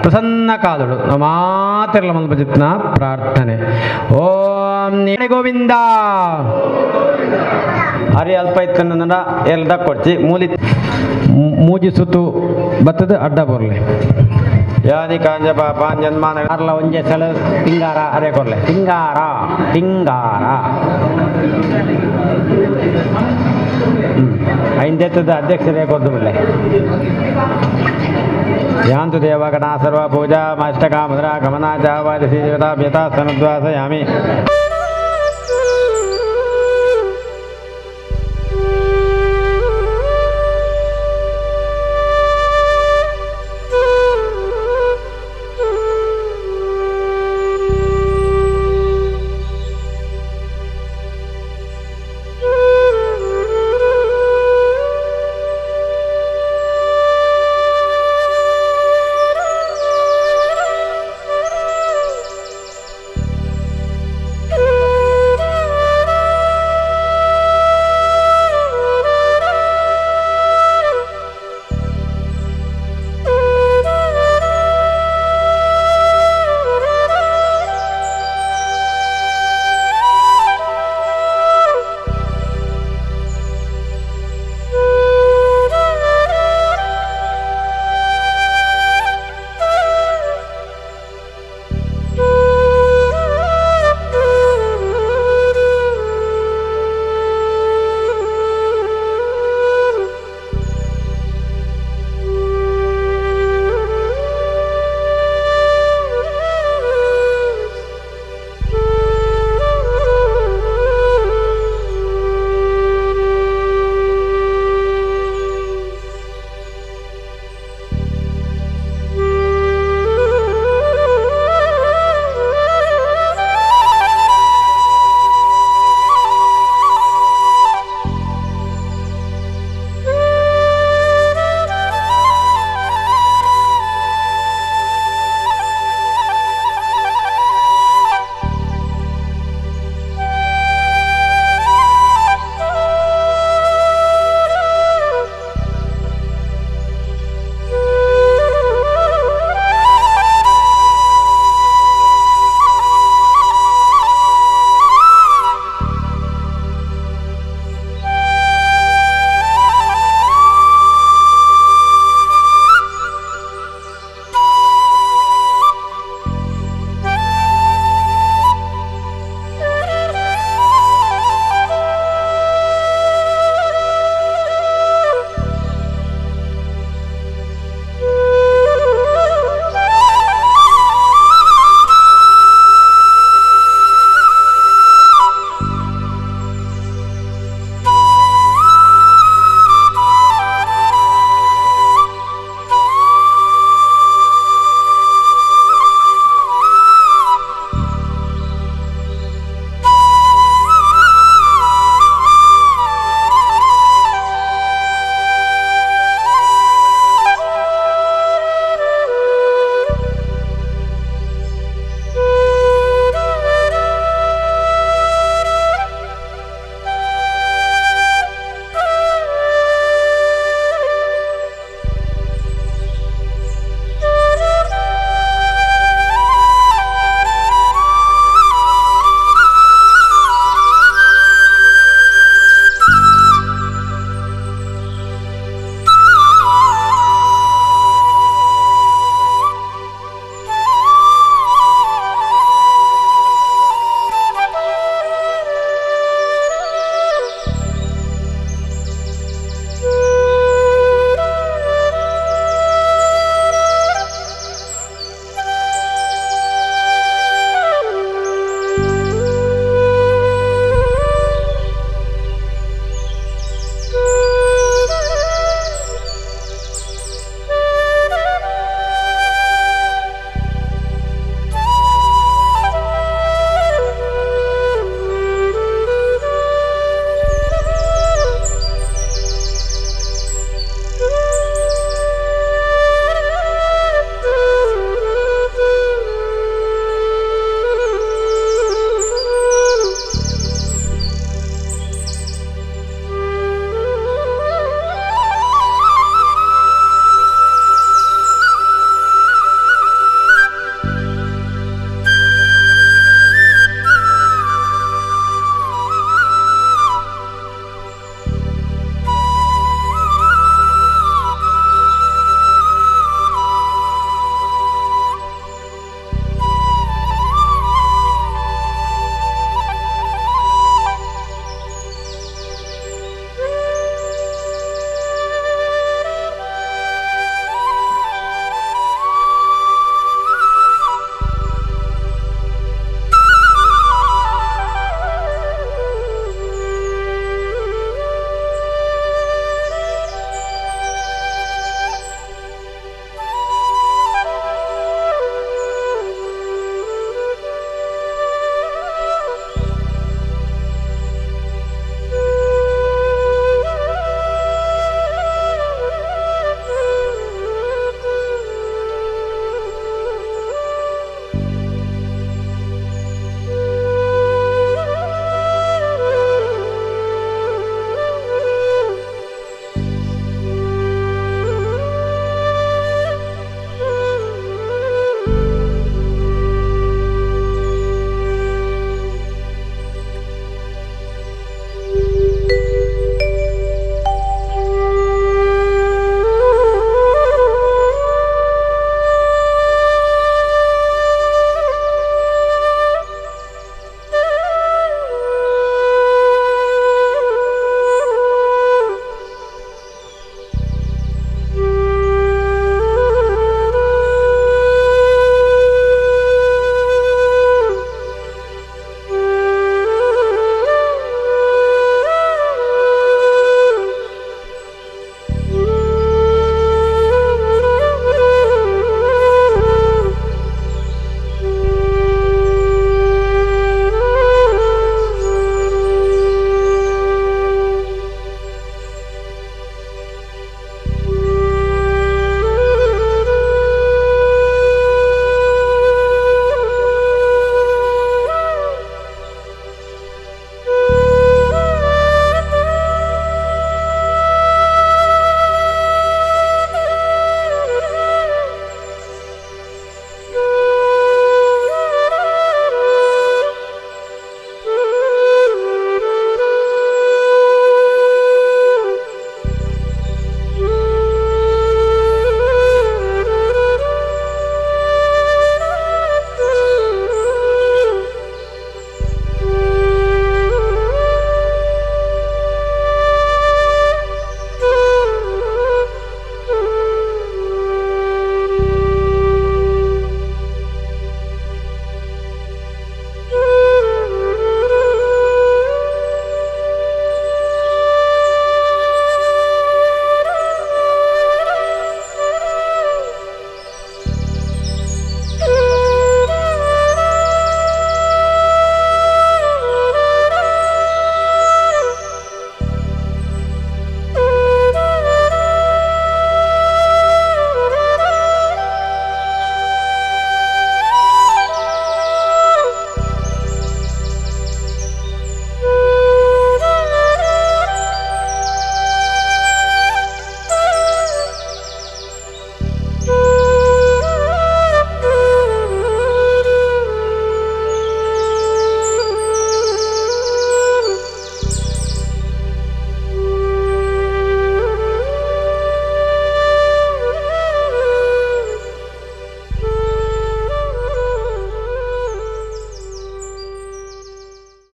ಪ್ರಸನ್ನ ಕಾಲುಡು ಮಾತಿರಲ ಮಲ್ಪಚಿತ್ನ ಪ್ರಾರ್ಥನೆ. ಓಂ ಗೋವಿಂದ ಹರಿ ಅಲ್ಪ ಇತ್ತನ್ನ ಎಲ್ದ ಕೊಡ್ಚಿ ಮೂಲಿ ಮೂಜಿ ಸುತ್ತು ಬತ್ತದ ಅಡ್ಡ ಬೊರ್ಲೆ ಯಾನಿ ಕಾಂಜ ಪಾಪಾನ್ ಜನ್ಮಾನ ಅರ್ಲ ಒಂಜೆ ಸಲ ತಿಂಗಾರ ಅರೆ ಕೊರ್ಲೆ ತಿಂಗಾರ ತಿಂಗಾರ ಐಂದೆತ್ತದ ಅಧ್ಯಕ್ಷರೇ ಕೊರ್ದು ಬಿಡ್ಲೆ. ಯಾಂತು ದೇವಗಣ ಸರ್ವ ಪೂಜಾ ಮಾಷ್ಟಕ ಮುದ್ರಾ ಗಮನ ಚಾವಾದಿ ಶ್ರೀ ದೇವತಾ ವ್ಯಥಾ ಸನುದ್ವಾಸಯಾಮಿ.